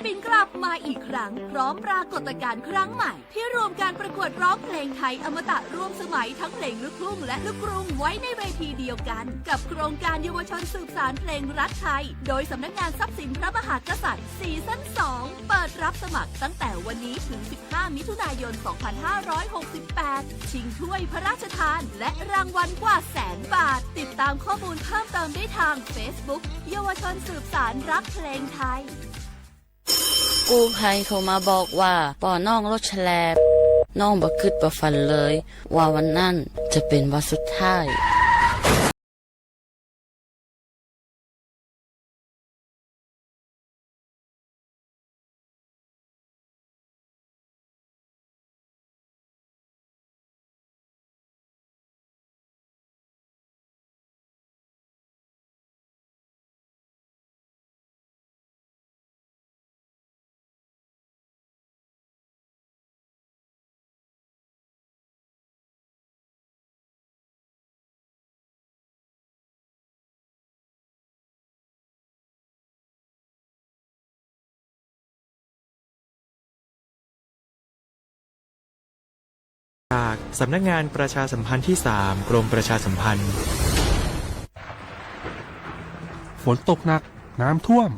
ฟินกลับมาอีกครั้งพร้อมปรากฏการณ์ครั้งใหม่ที่รวมการประกวดร้องเพลงไทยอมตะร่วมสมัยทั้งเพลงลูกทุ่งและลูกกรุงไว้ในเวทีเดียวกันกับโครงการเยาวชนสืบสานเพลงรักไทยโดยสำนักงานทรัพย์สินพระมหากษัตริย์ซีซั่นสองเปิดรับสมัครตั้งแต่วันนี้ถึงสิบห้ามิถุนายนสองพันห้าร้อยหกสิบแปด ชิงถ้วยพระราชทานและรางวัลกว่าแสนบาท ติดตามข้อมูลเพิ่มเติมได้ทาง Facebook เยาวชนสืบสานรักเพลงไทย กู้ภัยโทรมาบอกว่าปอน้องรถแฉลบ น้องบ่คิดบ่ฝันเลยว่าวันนั้นจะเป็นวันสุดท้าย จากสำนักงานประชาสัมพันธ์ที่สาม กรมประชาสัมพันธ์ ฝนตกหนัก น้ำท่วม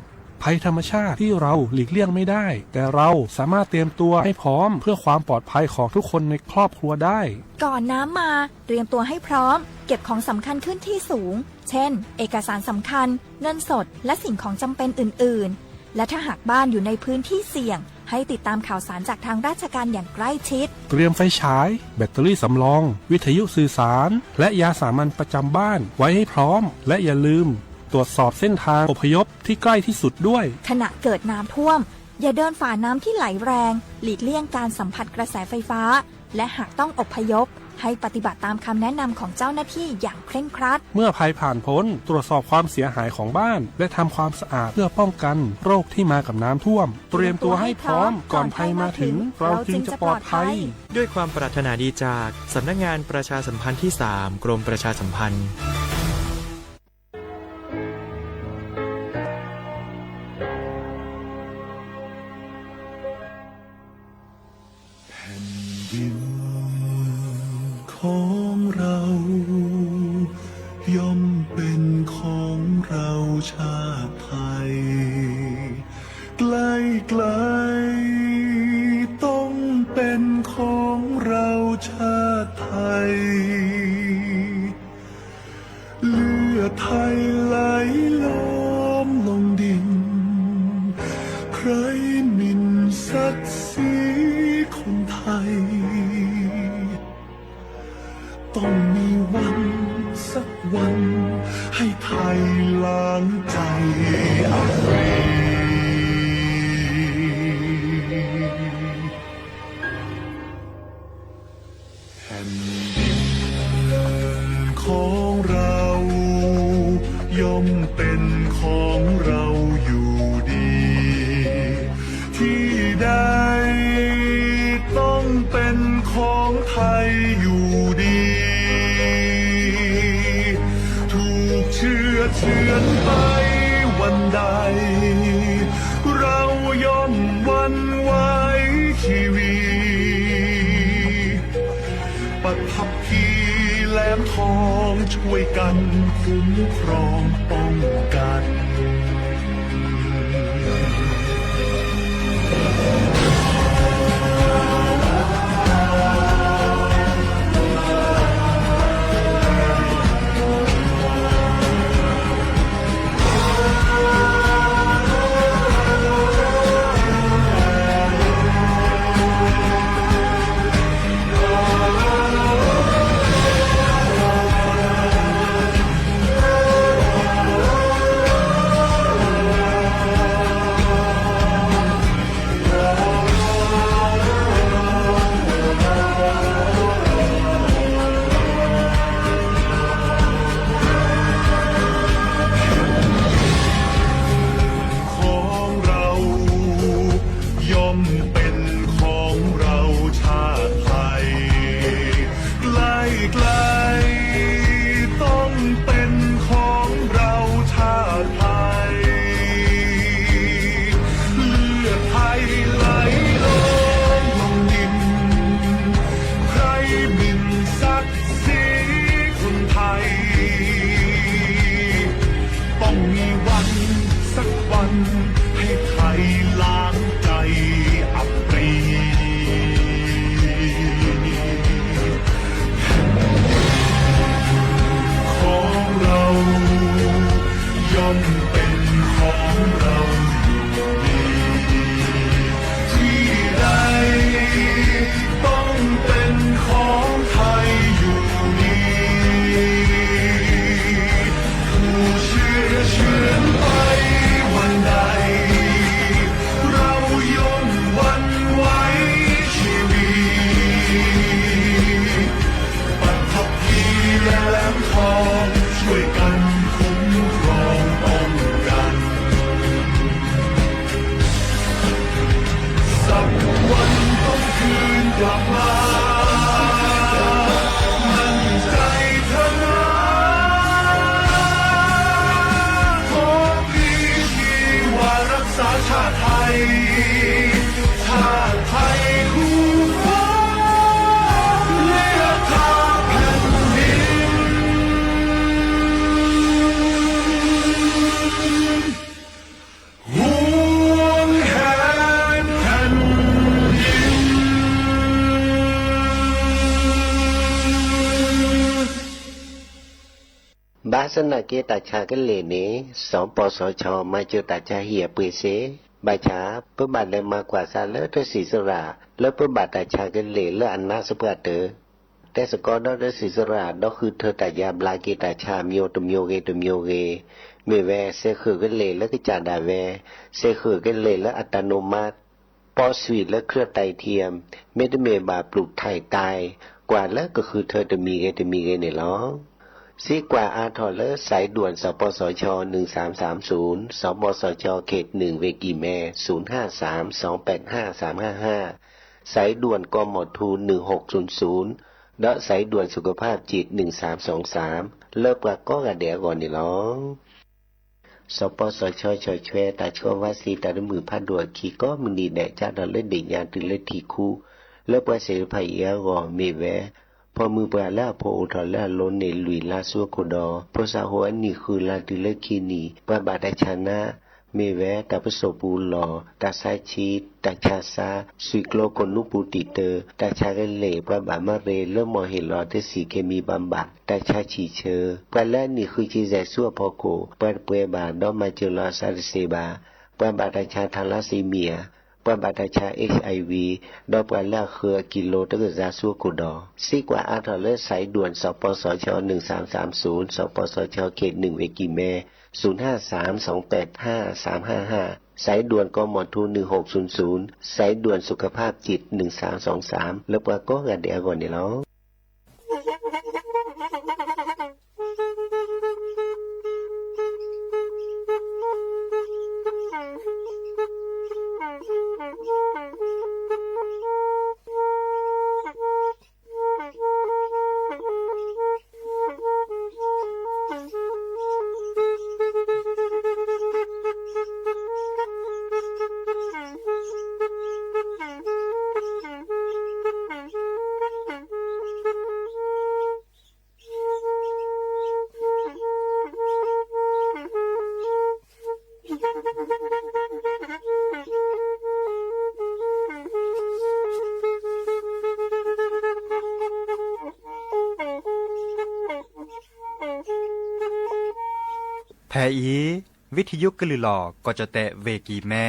ภัยธรรมชาติที่เราหลีกเลี่ยงไม่ได้ แต่เราสามารถเตรียมตัวให้พร้อมเพื่อความปลอดภัยของทุกคนในครอบครัวได้ ก่อนน้ำมา เตรียมตัวให้พร้อม เก็บของสำคัญขึ้นที่สูง เช่น เอกสารสำคัญ เงินสด และสิ่งของจำเป็นอื่นๆ และถ้าหากบ้านอยู่ในพื้นที่เสี่ยง ให้ติดตามข่าวสารจากทางราชการอย่างใกล้ชิด เตรียมไฟฉาย แบตเตอรี่สำรอง วิทยุสื่อสาร และยาสามัญประจำบ้านไว้ให้พร้อม และอย่าลืมตรวจสอบเส้นทางอพยพที่ใกล้ที่สุดด้วย ขณะเกิดน้ำท่วม อย่าเดินฝ่าน้ำที่ไหลแรง หลีกเลี่ยงการสัมผัสกระแสไฟฟ้า และหากต้องอพยพ ให้ปฏิบัติตามคำแนะนำของเจ้าหน้าที่อย่างเคร่งครัด เมื่อภัยผ่านพ้น ตรวจสอบความเสียหายของบ้าน และทำความสะอาดเพื่อป้องกันโรคที่มากับน้ำท่วม เตรียมตัวให้พร้อม ก่อนภัยมาถึง เราจึงจะปลอดภัย ด้วยความปรารถนาดีจากสำนักงานประชาสัมพันธ์ที่สาม กรมประชาสัมพันธ์ แผ่นดินของเราย่อมเป็นของเราชาติไทย ใกล้ๆ ต้องเป็นของเราชาติไทย เลือดไทยไหลล้อมลงดิน ใครหมิ่นศักดิ์ศรีคนไทย ต้องมีวันสักวัน ให้ไทยล้างใจอารี แผ่นดินของเรา ย่อมเป็นของเราอยู่ดี ที่ใดต้องเป็นของไทยอยู่ดี ถูกเฉือนเฉือนไปวันใด เราย่อมหวั่นไหวชีวี ปัทภีแหลมทองช่วยกันคุ้มครองป้องกัน ไทย ชาติไทยคู่ฟ้า เรียกข้าแผ่นดิน ห่วงแหนแผ่นดิน ဘၣ်ဆၣ်သနာ်က့ တၢ်ဆါကလ့ၢ်န့ၣ် စီၤပီစီၤခၠီ မၤစၢၤတၢ်ဆါဟံၣ်အပှ့ၤစ့ၢ်, ဘၣ်ဆၣ် ပဘၣ်လဲၤမၤကွၢ်စးလၢတဆံးစရၣ် လၢပဘၣ်တၢ်ဆါကလ့ၢ်လၢအနါစပှၢ်တၢၢ်, တဲစ့ၢ်ကီးဒီးတဆံးစရၣ် ဒီးဃုထၢတၢ်ယါဘျါက့ၤတၢ်ဆါအမျိုးတမျိုးဂ့ၤတမျိုးဂ့ၤ, မ့ၢ်ဝဲ စဲးဃုာ်ကလ့ၢ်လၢကစၢ်ဒၣ်ဝဲ, စဲးဃုာ်ကလ့ၢ်လၢအတၢ်နိးမး ပီးဆွံးလၢ เครื่องไตเทียม မ့တမ့ၢ်ဘၣ် ပျူၢ်ထံၣ်တၢ် ကွၢ်လၢကဃုထၢတမံၤဂ့ၤတမံၤဂ့ၤန့ၣ်လီၤ. စံးကွၢ်အါထီၣ်လၢ สายด่วน สปสช หนึ่งสามสามศูนย์, สปสช เขตหนึ่ง เวกีแม ศูนย์ห้าสาม สองแปดห้า สามห้าห้า, สายด่วน กมธ หนึ่งหกศูนย์ศูนย์ ဒီး สายด่วนสุขภาพจิต หนึ่งสามสองสาม လၢပှၤကိးဂၤဒဲးအဂီၢ်န့ၣ်လီၤ. စီၤပီစီၤခၠီ ဆီၣ်ထွဲတၢ်ဆှၢဝါစံးတၢ်တမုာ်ဖးဒိၣ်အခံ ကိးမုၢ်နံၤဒဲး စးထီၣ်လၢဒ့ၣ်ညါတုၤလၢထံၣ်ခူ လၢပှၤသ့ၣ်တဖၣ်အံၤအဂီၢ် မ့ၢ်ဝဲ ဖိမုၣ်ပှၢ်လၢအဖိအိၣ်ထီၣ်လၢအလိၤန့ၣ် လွံၢ်လါဆူအခိၣ်ဒီး ဖိစးဟိအနံၣ်ဃုလါတုၤလၢခံနံၣ် ပှၤဘၣ်တၢ်ဆါနါ မ့ၢ်ဝဲ တၢ်ပစိာ်ပူၤလီၢ်, တၢ်ဆါဆံး, တၢ်ဆါဆါ, ဆွံကျိကိၣ်နူပူၤတံာ်တၢ, တၢ်ဆါကလ့ၢ်, ပှၤဘၣ်မၤရ့လၢ မီၢ်ဟ့ၣ်လီၤတဆံး เคมีบำบัด, တၢ်ဆါဆံၣ်ဆၢ, ပှၤလၢအနံၣ်ဃုဆံယဲၢ်ဆူအဖီခိၣ် ပှၤတပှဲၤဘၣ် ဒီးမၤစၢၤလီၤအသးတသ့ဘၣ်, ပှၤဘၣ်တၢ်ဆါ ทาลัสซีเมีย, ပှၤဘၣ်တၢ်ဆါ HIV, ဒီးပှၤလၢအဃၢၤအကံလိတကစၢ်ဆူအခိၣ်ဒီး စံးကွၢ်အါထီၣ်လၢ สายด่วน สปสช หนึ่งสามสามศูนย์, สปสช เขตหนึ่ง เวกีแม ศูนย์ห้าสาม สองแปดห้า สามห้าห้า, สายด่วน กมธ หนึ่งหกศูนย์ศูนย์, สายด่วนสุขภาพจิต หนึ่งสามสองสาม လၢပှၤကိးဂၤဒဲးအဂီၢ်န့ၣ်လီၤ. ဖဲအံၤ ဝံထံယိကလုၢ်လီၢ် ကီၢ်ကၠီၣ်တဲၣ် ဝ့ၢ်ကံၢ်မဲ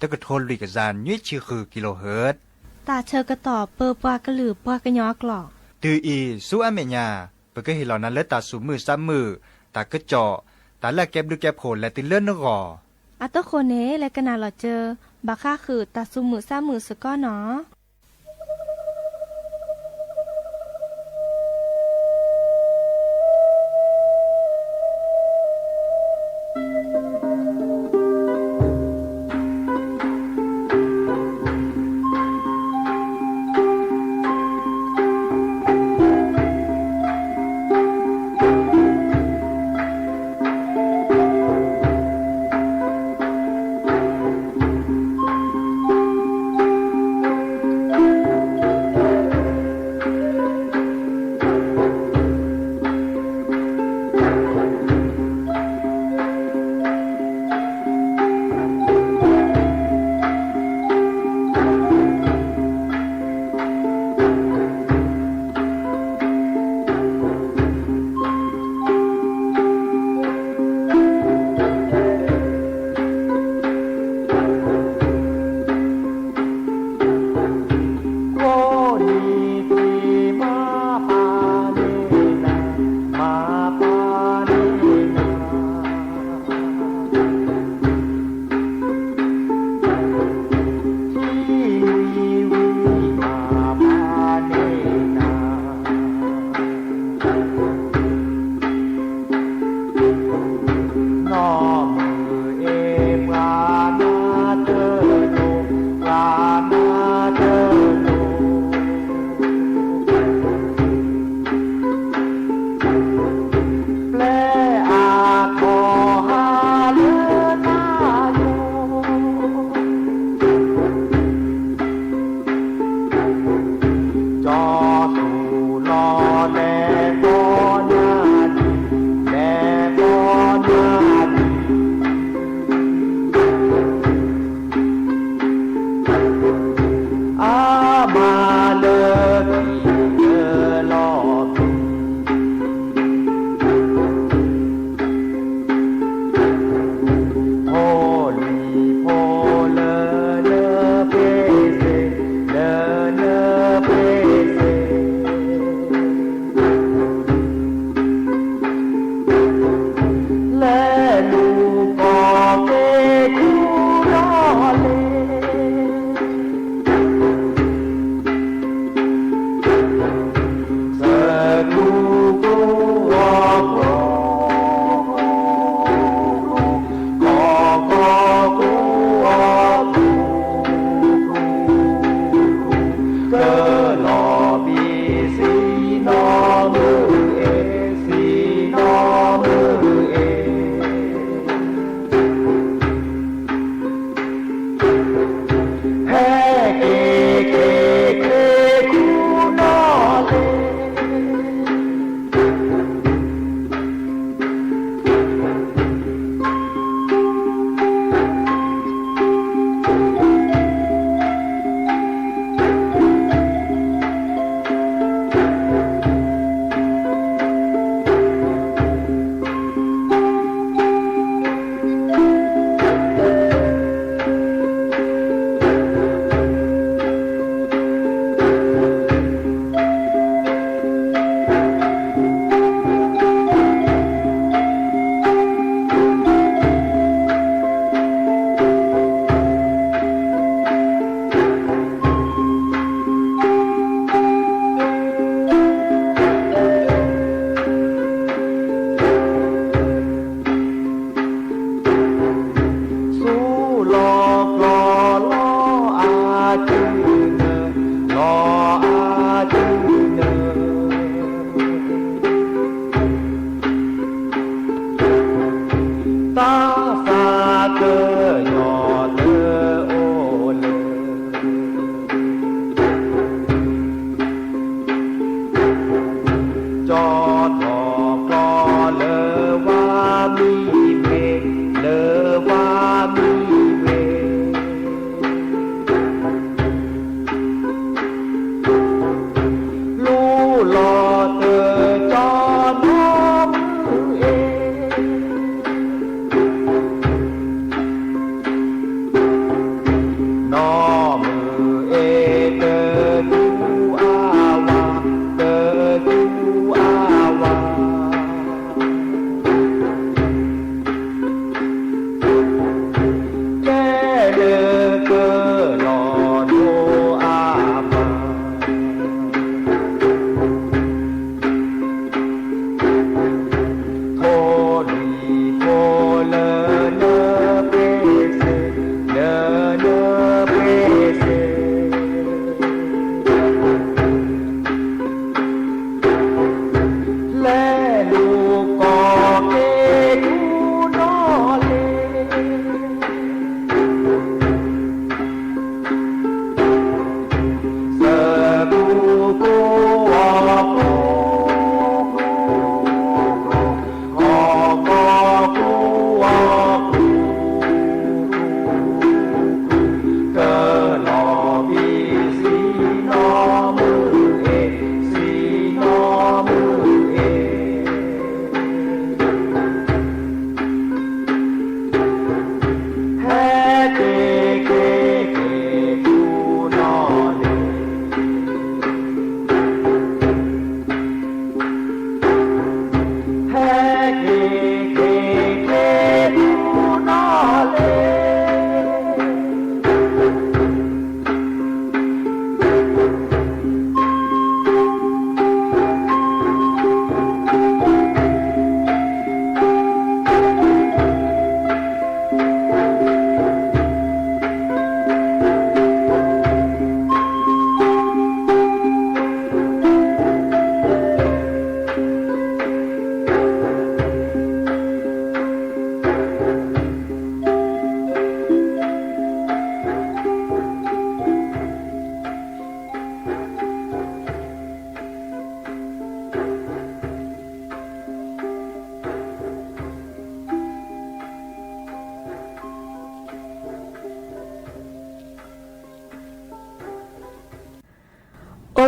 တကထိလွံၢ်ကယၤနွံဆံဃု kilohertz တၢ်ဆၢကတီၢ်ပၢပှၤကလုာ်ပှၤကညီအကျိာ်. တုၤအံၤဆူအမဲာ်ညါ ပကဟ့ၣ်လီၤနၤလၢတၢ်သူၣ်မုာ်သးမုာ်, တၢ်ကစီၣ်, တၢ်လၢအကဲဘျုးကဲဖှိၣ်လဲၤတုၤလၢနဂီၢ်. အတဃိန့ၣ် လဲၤကနၣ်လီၤစၢၤ ဘၣ်ဃးဃုာ်တၢ်သူၣ်မုာ်သးမုာ်စ့ၢ်ကီးနီၤ.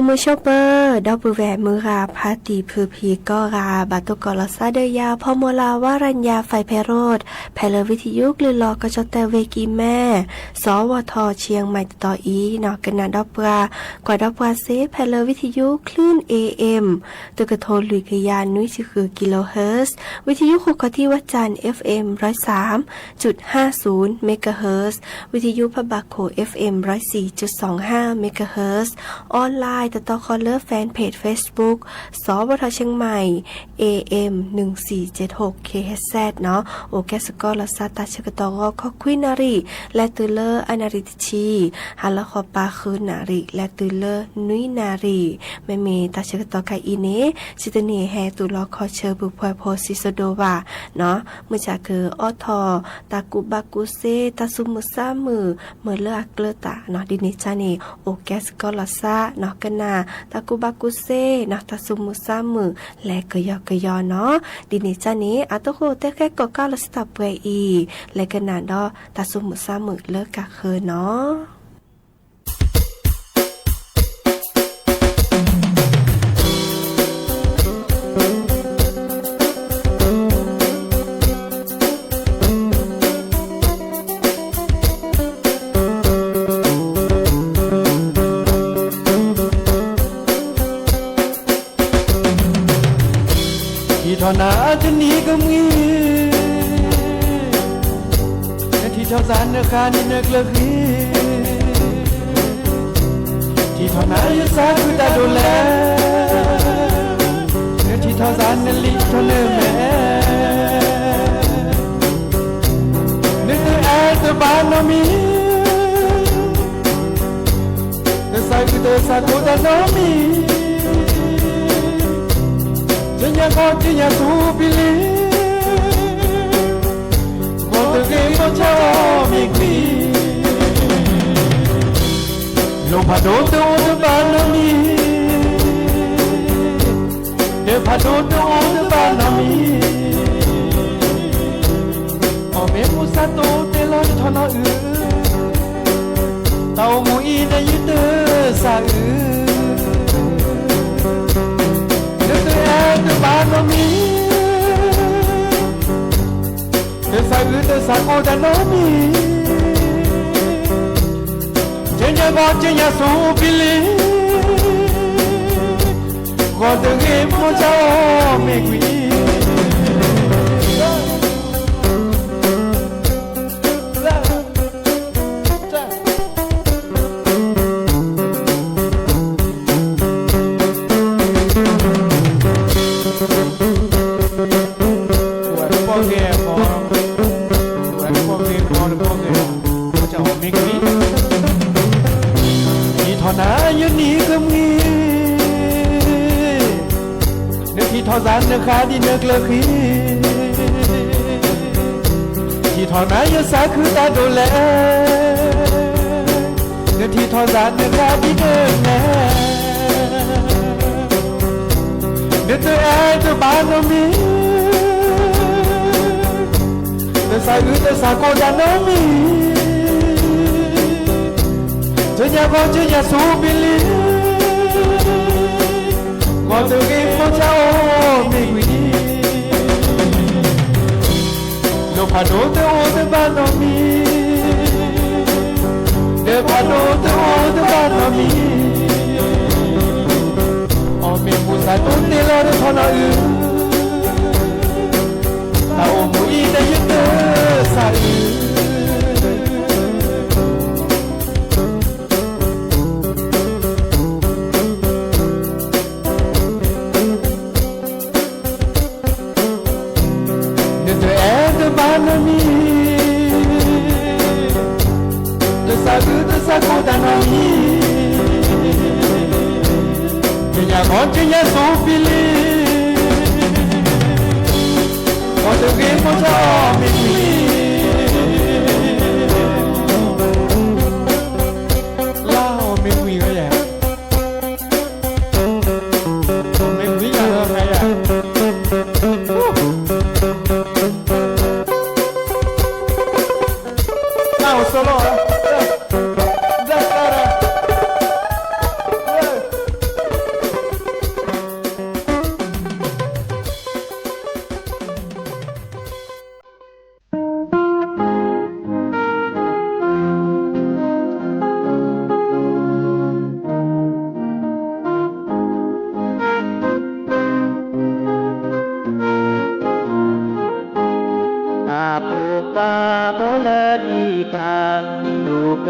မုၢ်ဆ့ၣ်ပၢၢ် ဒီပုၢ်ဝဲၢ်မုၢ်ဂၤ ဖါတံၢ်ဖုဖံကိးဂၤ ဘၣ်တိၢ်ကီးလီၤသးဒီးယၤ ဖီမိၢ်လၢ်ဝါရညါ ဖဲဖဲရိၣ် ဖဲလၢဝံထယုကလုၢ်လီၤ ကီၢ်ကၠီၣ်တဲၣ်ဝ့ၢ်ကံၢ်မဲ စီၤဝီၤထီၣ် ဆံယဲၢ်မံးတတီၤအံၤနီၤ ကနၣ်ဒီးပှၤ ကွၢ်ဒီးပှၤစ့ ဖဲလၢဝံထယု คลื่น เอเอ็ม တကထိလွံၢ်ကယၤနွံဆံဃု kilohertz ဝံထယုဃုခီၣ်ထံးဝဲၢ်စၣ် เอฟเอ็ม ร้อยสามจุดห้าศูนย์ megahertz ဝံထယုဖးဘၣ်ခိၣ် เอฟเอ็ม ร้อยสี่จุดสองห้า megahertz online တတီဃီလၢ fanpage Facebook စီၤဝီၤထီၣ် เชียงใหม่ เอเอ็ม หนึ่งสี่เจ็ดหก เคเอชเอส နီၤ အိၣ်ကဲစ့ၢ်ကီးလီၤသး တၢ်ဆၢကတီၢ်ဂီၤခီ ခွံနၣ်ရံၣ် လဲၤတုၤလၢအနၣ်ရံၣ်တဆံ, ဟါလီၤဃီၤပၤ ဃုနၣ်ရံၣ် လဲၤတုၤလၢနွံနၣ်ရံၣ်. မ့မ့ၢ်တၢ်ဆၢကတီၢ်ခဲအံၤန့ၣ် စံးတနံၤဟဲသူၣ်လီၤခီၣ်ဆၢ ပုၢ်ဖှဲးဖိစံးစိၤဒိၣ်ဘၣ်နီၤ မုၢ်ဆါကအိးထီၣ် တၢ်ကူၣ်ဘၣ်ကူၣ်သ့ တၢ်သူၣ်မုာ်သးမုာ် မ့ၢ်လၢအကျၢၤတၢ်နီၤ ဒ်န့ၣ်အံၤန့ၣ် အိၣ်ကဲစ့ၢ်ကီးလီၤသးနီၤ ကနၣ်တၢ်ကူၣ်ဘၣ်ကူၣ်သ့နီၤ တၢ်သူၣ်မုာ်သးမုာ် လဲၤကယီကယီနီၤ. ဒ်န့ၣ်အံၤန့ၣ် အတၢ်ဃိတဲဃဲကိးကးလီၤစ့ၢ်တၢ်ပှဲၤအံၤ လဲၤကနၣ်ဒီးတၢ်သူၣ်မုာ်သးမုာ်လၢကဃၢၤနီၤ. ထံၣ်ထီၣ်နၤတနံၤကမှံၤ, နထံၣ်ထီၣ်သးနဃါဒ်နကျၢၤဃံ, ထံၣ်ထီၣ်နၤယသးခုတၢ်ဒိးလဲၣ်, နထံၣ်ထီၣ်သးနလံာ်ထီၣ်နမဲာ်, နတအဲၣ်တဘၣ်နီတမံၤ တသးအုးတသးကိးတၢ်နီတမံၤ, ကညးကီကညးဆူပံလံ, ဂီၤတဂ့ၤမိၢ်ဆါအီၣ်မ့ၢ်ကွံာ်, လိၣ်ဖးဒိၣ်တအိၣ်တဘၣ်နီတမံၤ, ဒီးဖးဒိၣ်တအိၣ်တဘၣ်နီတမံၤ, အီၣ်မ့ၢ်မူစးတိတဲလီၤတထီၣ်နီၤအုး, တၢ်အိၣ်မူအံၤန့ၣ်ယတသးအုး, နတအဲၣ်တဘၣ်နီတမံၤ, တသးအုးတသးကိးတၢ်နီတမံၤ, ကညးကီကညးဆူပံလံ, ဂီၤတဂ့ၤမိၢ်ဆါအီၣ်မ့ၢ်ကွံာ်, ပှၤတပီၢ်ဂဲၤအီၤ, ပှၤတပီၢ်ဂဲၤအီၤတပီၢ်ဂဲၤ, မိၢ်ဆါအီၣ်မ့ၢ်ကွံာ်, ထံၣ်ထီၣ်နၤယနံၤကမှံၤ, နထံၣ်ထီၣ်သးနဃါဒ်နကျၢၤဃံ, ထံၣ်ထီၣ်နၤယသးခုတၢ်ဒိးလဲၣ်, နထံၣ်ထီၣ်သးနဃါဒ်နမဲာ်, နတအဲၣ်တဘၣ်နီတမံၤ, တသးအုးတသးကိးတၢ်နီတမံၤ, ကညးကီကညးဆူပံလံ, ဂီၤတဂ့ၤမိၢ်ဆါအီၣ်မ့ၢ်ကွံာ်, ဒီးဖးဒိၣ်တအိၣ်တဘၣ်နီတမံၤ, ဒီးဖးဒိၣ်တအိၣ်တဘၣ်နီတမံၤ, အီၣ်မ့ၢ်မူစးတိတဲလီၤတထီၣ်နီၤအုး, တၢ်အိၣ်မူအံၤန့ၣ်ယတသးအုး, နတအဲၣ်တဘၣ်နီတမံၤ, တသးအုးတသးကိးတၢ်နီတမံၤ, ကညးကီကညးဆူပံလံ, ဂီၤတဂ့ၤမိၢ်ဆါအီၣ်မ့ၢ်ကွံာ်, လါအီၣ်မ့ၢ်ကွံာ်ဂၤယၤ မ့ၢ်ဝံၤယၤလီၤခါယၤ, တၢ်အိၣ်ဆိးလီၤ, ဘျၢၣ်စၢ်ဒီး,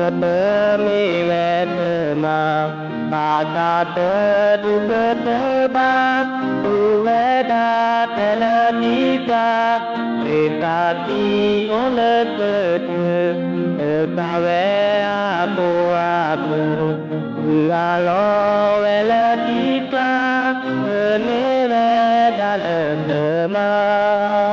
ကတၢၢ်မ့ၢ်ဝဲတမၤ, ဘၣ်ဆၣ်တၢ်ဒုးကတၢၢ်ဘၣ်, အိၣ်ဝဲဒၣ်ထဲလၢသံကျါ, သ့ၣ်သၣ်သံအိၣ်လၢကတၢၢ်, တၢ်ဝဲအကိးအကျၢၤ, ဝံၤအလီၢ်ဝဲလၢသံကျါ, တမ့ၢ်ဝဲဒၣ်လၢတမၤ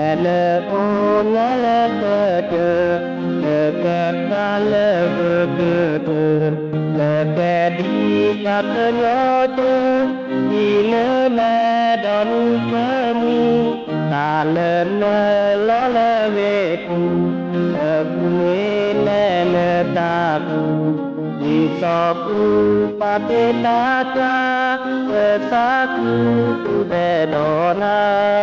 လၢအိၣ်မူလၢကတၢၢ်, လၢကစၢ်လၢကကတၢၢ်, လၢကဒံးတၢ်ပညိၣ်တၢၢ်, ဒ်နမဲာ်ဒီးနကမံၤ, တၢ်လၢနလီၤလၢဂ့ၤပူၤ, လၢပူၤန့ၣ်နဲနတၢ်ပူၤ ဒ်သိးကူပာ်တ့ၢ်တၢ်ကျါ, လၢသးခုပူၤဒဲးဒီးနၤ,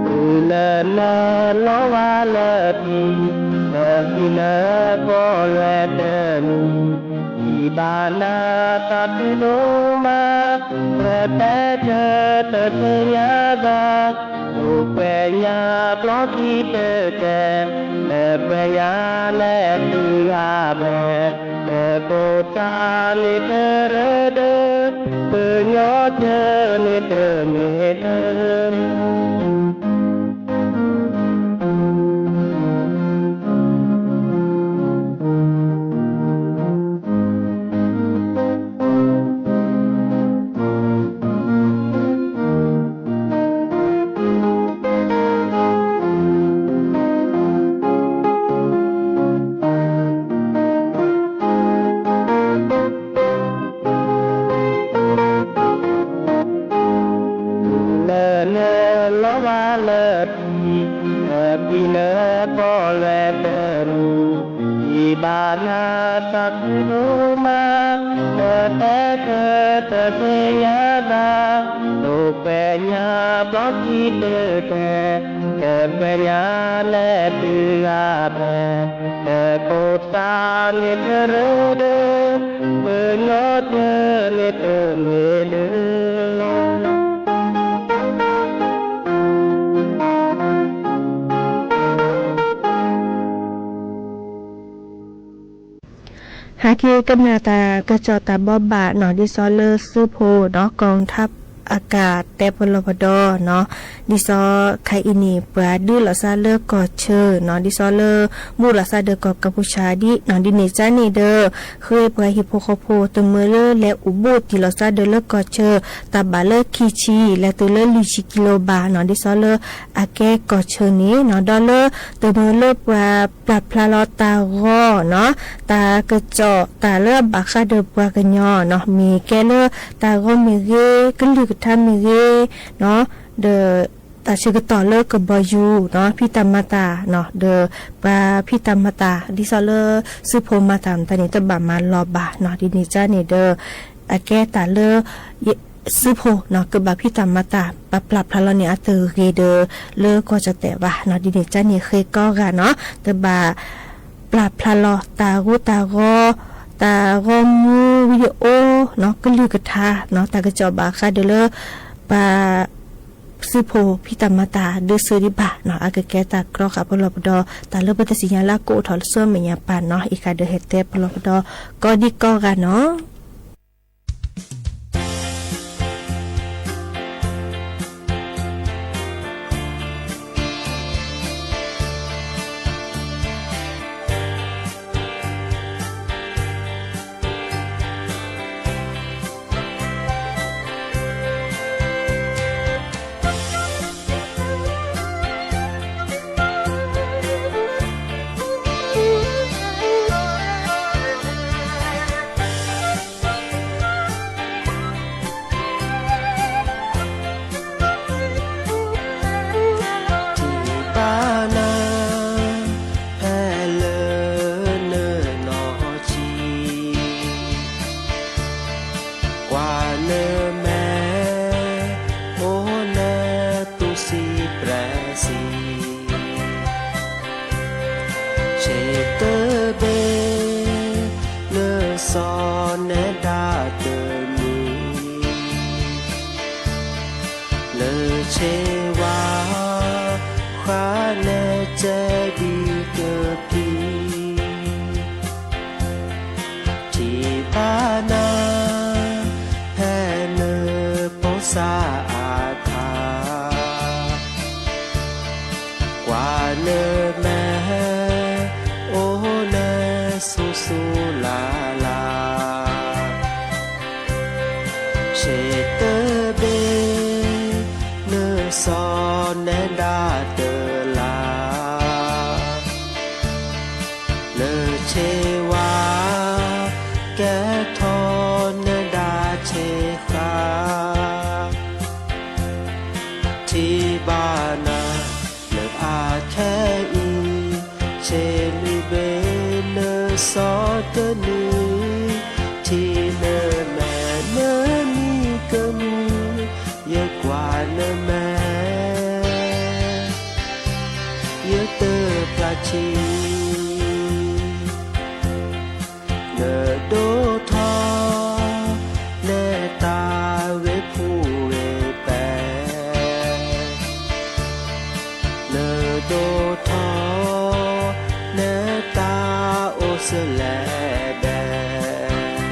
တုၤလၢနလီၤဝါလၢပျံၤ, လၢပျံၤလၢပီၣ်လဲၣ်တမံၤ, ဒ်ဘၣ်နၤသးခုဒိၣ်မး, လၢတဲတၢ်တသ့ၣ်ညါဘၣ်, အိၣ်ကွဲးညါဘျီခံတကဲ, လၢကွဲးညါနဲတုၤအါဘဲ, လၢကိးသးန့ၣ်တရၢဒၢ, ပညီတၢ်န့ၣ်တမ့ၢ်လၢ လၢနလီၤဝါလၢပျံၤ, လၢပျံၤလၢပီၣ်လဲၣ်တမံၤ, ဒ်ဘၣ်နၤသးခုဒိၣ်မး, လၢတဲတၢ်တသ့ၣ်ညါဘၣ်, အိၣ်ကွဲးညါဘျီခံတကဲ, လၢကွဲးညါနဲတုၤအါဘဲ, လၢကိးသးန့ၣ်တရၢဒၢ, ပညီတၢ်န့ၣ်တမ့ၢ်လၢ ဟဲက့ၤကနၣ်တၢ်ကစီၣ်တၢ်ဘိးဘၣ်နီၤ ဒ်သိးလၢသုးဖိနီၤ กองทัพอากาศ တဲပလီၢ်ပဒီနီၤ ဒ်သိးခါအံၤန့ၣ် ပှၤဒုးလိာ်သးလၢကီၢ်ဆၢနီၤ ဒ်သိးလၢ မူလိာ်သးဒီးကီၢ်ကီၢ်ပူၤဆါဒ်နီၤ ဒ်န့ၣ်ကါန့ၣ်ဒီး ဃ့ပှၤဟံၣ်ဖိဃီဖိ တမၢလၢလဲၤအိၣ်ဘူးတ့ၢ်လိာ်သးဒီးလၢကီၢ်ဆၢ တၢ်ဘၣ်လၢခံဆံ လဲၤတုၤလၢလွံၢ်ဆံကံလိဘၣ်နီၤ ဒ်သိးလၢအကဲကီၢ်ဆၢန့ၣ်နီၤ ဒီးလၢတမၢလၢပှၤပာ်ဖျါလီၤတၢ်ဂီၤနီၤ တၢ်ကစီၣ်တၢ်လၢအဘၣ်ဃးဒီးပှၤကညီနီၤ မ့ၢ်ကဲလၢတၢ်ဂီၤမ့ၢ်ဂ့ၤ ကလုၢ်ကထါမ့ၢ်ဂ့ၤနီၤ ဒီး တၢ်ဆၢကတီၢ်လၢကဘီယူၤနီၤ ဖံးတၢ်မၤတၢ်နီၤ ဒီးပှၤဖံးတၢ်မၤတၢ် ဒ်သိးလၢသုးဖိမၤတၢ်မတၤန့ၣ် တဘၣ်မၤလီၤဘၣ်နီၤ ဒ်န့ၣ်ကါန့ၣ်ဒီး အကဲတၢ်လၢ သုးဖိနီၤ ကဘၣ်ဖံးတၢ်မၤတၢ် ပာ်ဖျါဖျါလီၤန့ၣ် အတဂ့ၤဒီး လၢကီၢ်ကၠီၣ်တဲာ်ဘၣ်နီၤ ဒ်န့ၣ်ကါန့ၣ် ဃ့ကီဂၤနီၤ တဘၣ် ပာ်ဖျါလီၤ တၢ်ဂူတၢ်ဂီၤ တၢ်ဂီၤမူ ဝံၤဒံအိနီၤ ကလုၢ်ကထါနီၤ တၢ်ကစီၣ်ဘၣ်ဃးဒီးလၢ ပှၤ သုးဖိဖံးတၢ်မၤတၢ် ဒုးဆၢဒံးဘၣ်နီၤ အကကဲတၢ်ကြီဃာ်ပလီၢ်ပဒီ တၢ်လၢပတသ့ၣ်ညါလၢအကအိၣ်ထီၣ်လၢဆူမဲာ်ညါပၢ်နီၤ အံၤဃာ်ဒီးဟဲတဲပလီၢ်ပဒီ ကီဒံကီဂၤနီၤ. ဆ့ဝါဃါ နဲကဲဒံကဖံ ထံၣ်ဘၣ်နၤ ဖဲနဖိစၢ်အထါ ကွၢ်နမဲာ် အိၣ်နဆူၣ်ဆူၣ်လၤလၤ ဆ့တဘ့ၣ် နစီၤနဲဒၣ်တလး နဆ့ဝါ ကဲထီၣ်နဲဒၣ်ဆ့ဃါ ထံၣ်ဘၣ်နၤ လၢအခဲအံၤ ဆ့လွံၢ်ဘ့ၣ် နစီၤတနွံ ထံၣ်နမဲာ် နမံကမုာ် ယကွၢ်နမဲာ် ယတဖျါဆံး နဒိၣ်ထီၣ် နဲတၢ်ဂ့ၢ်ဖူဂ့ၢ်ပဲာ် နဒိၣ်ထီၣ် နဲတၢ်အိၣ်စလဲၤဒဲး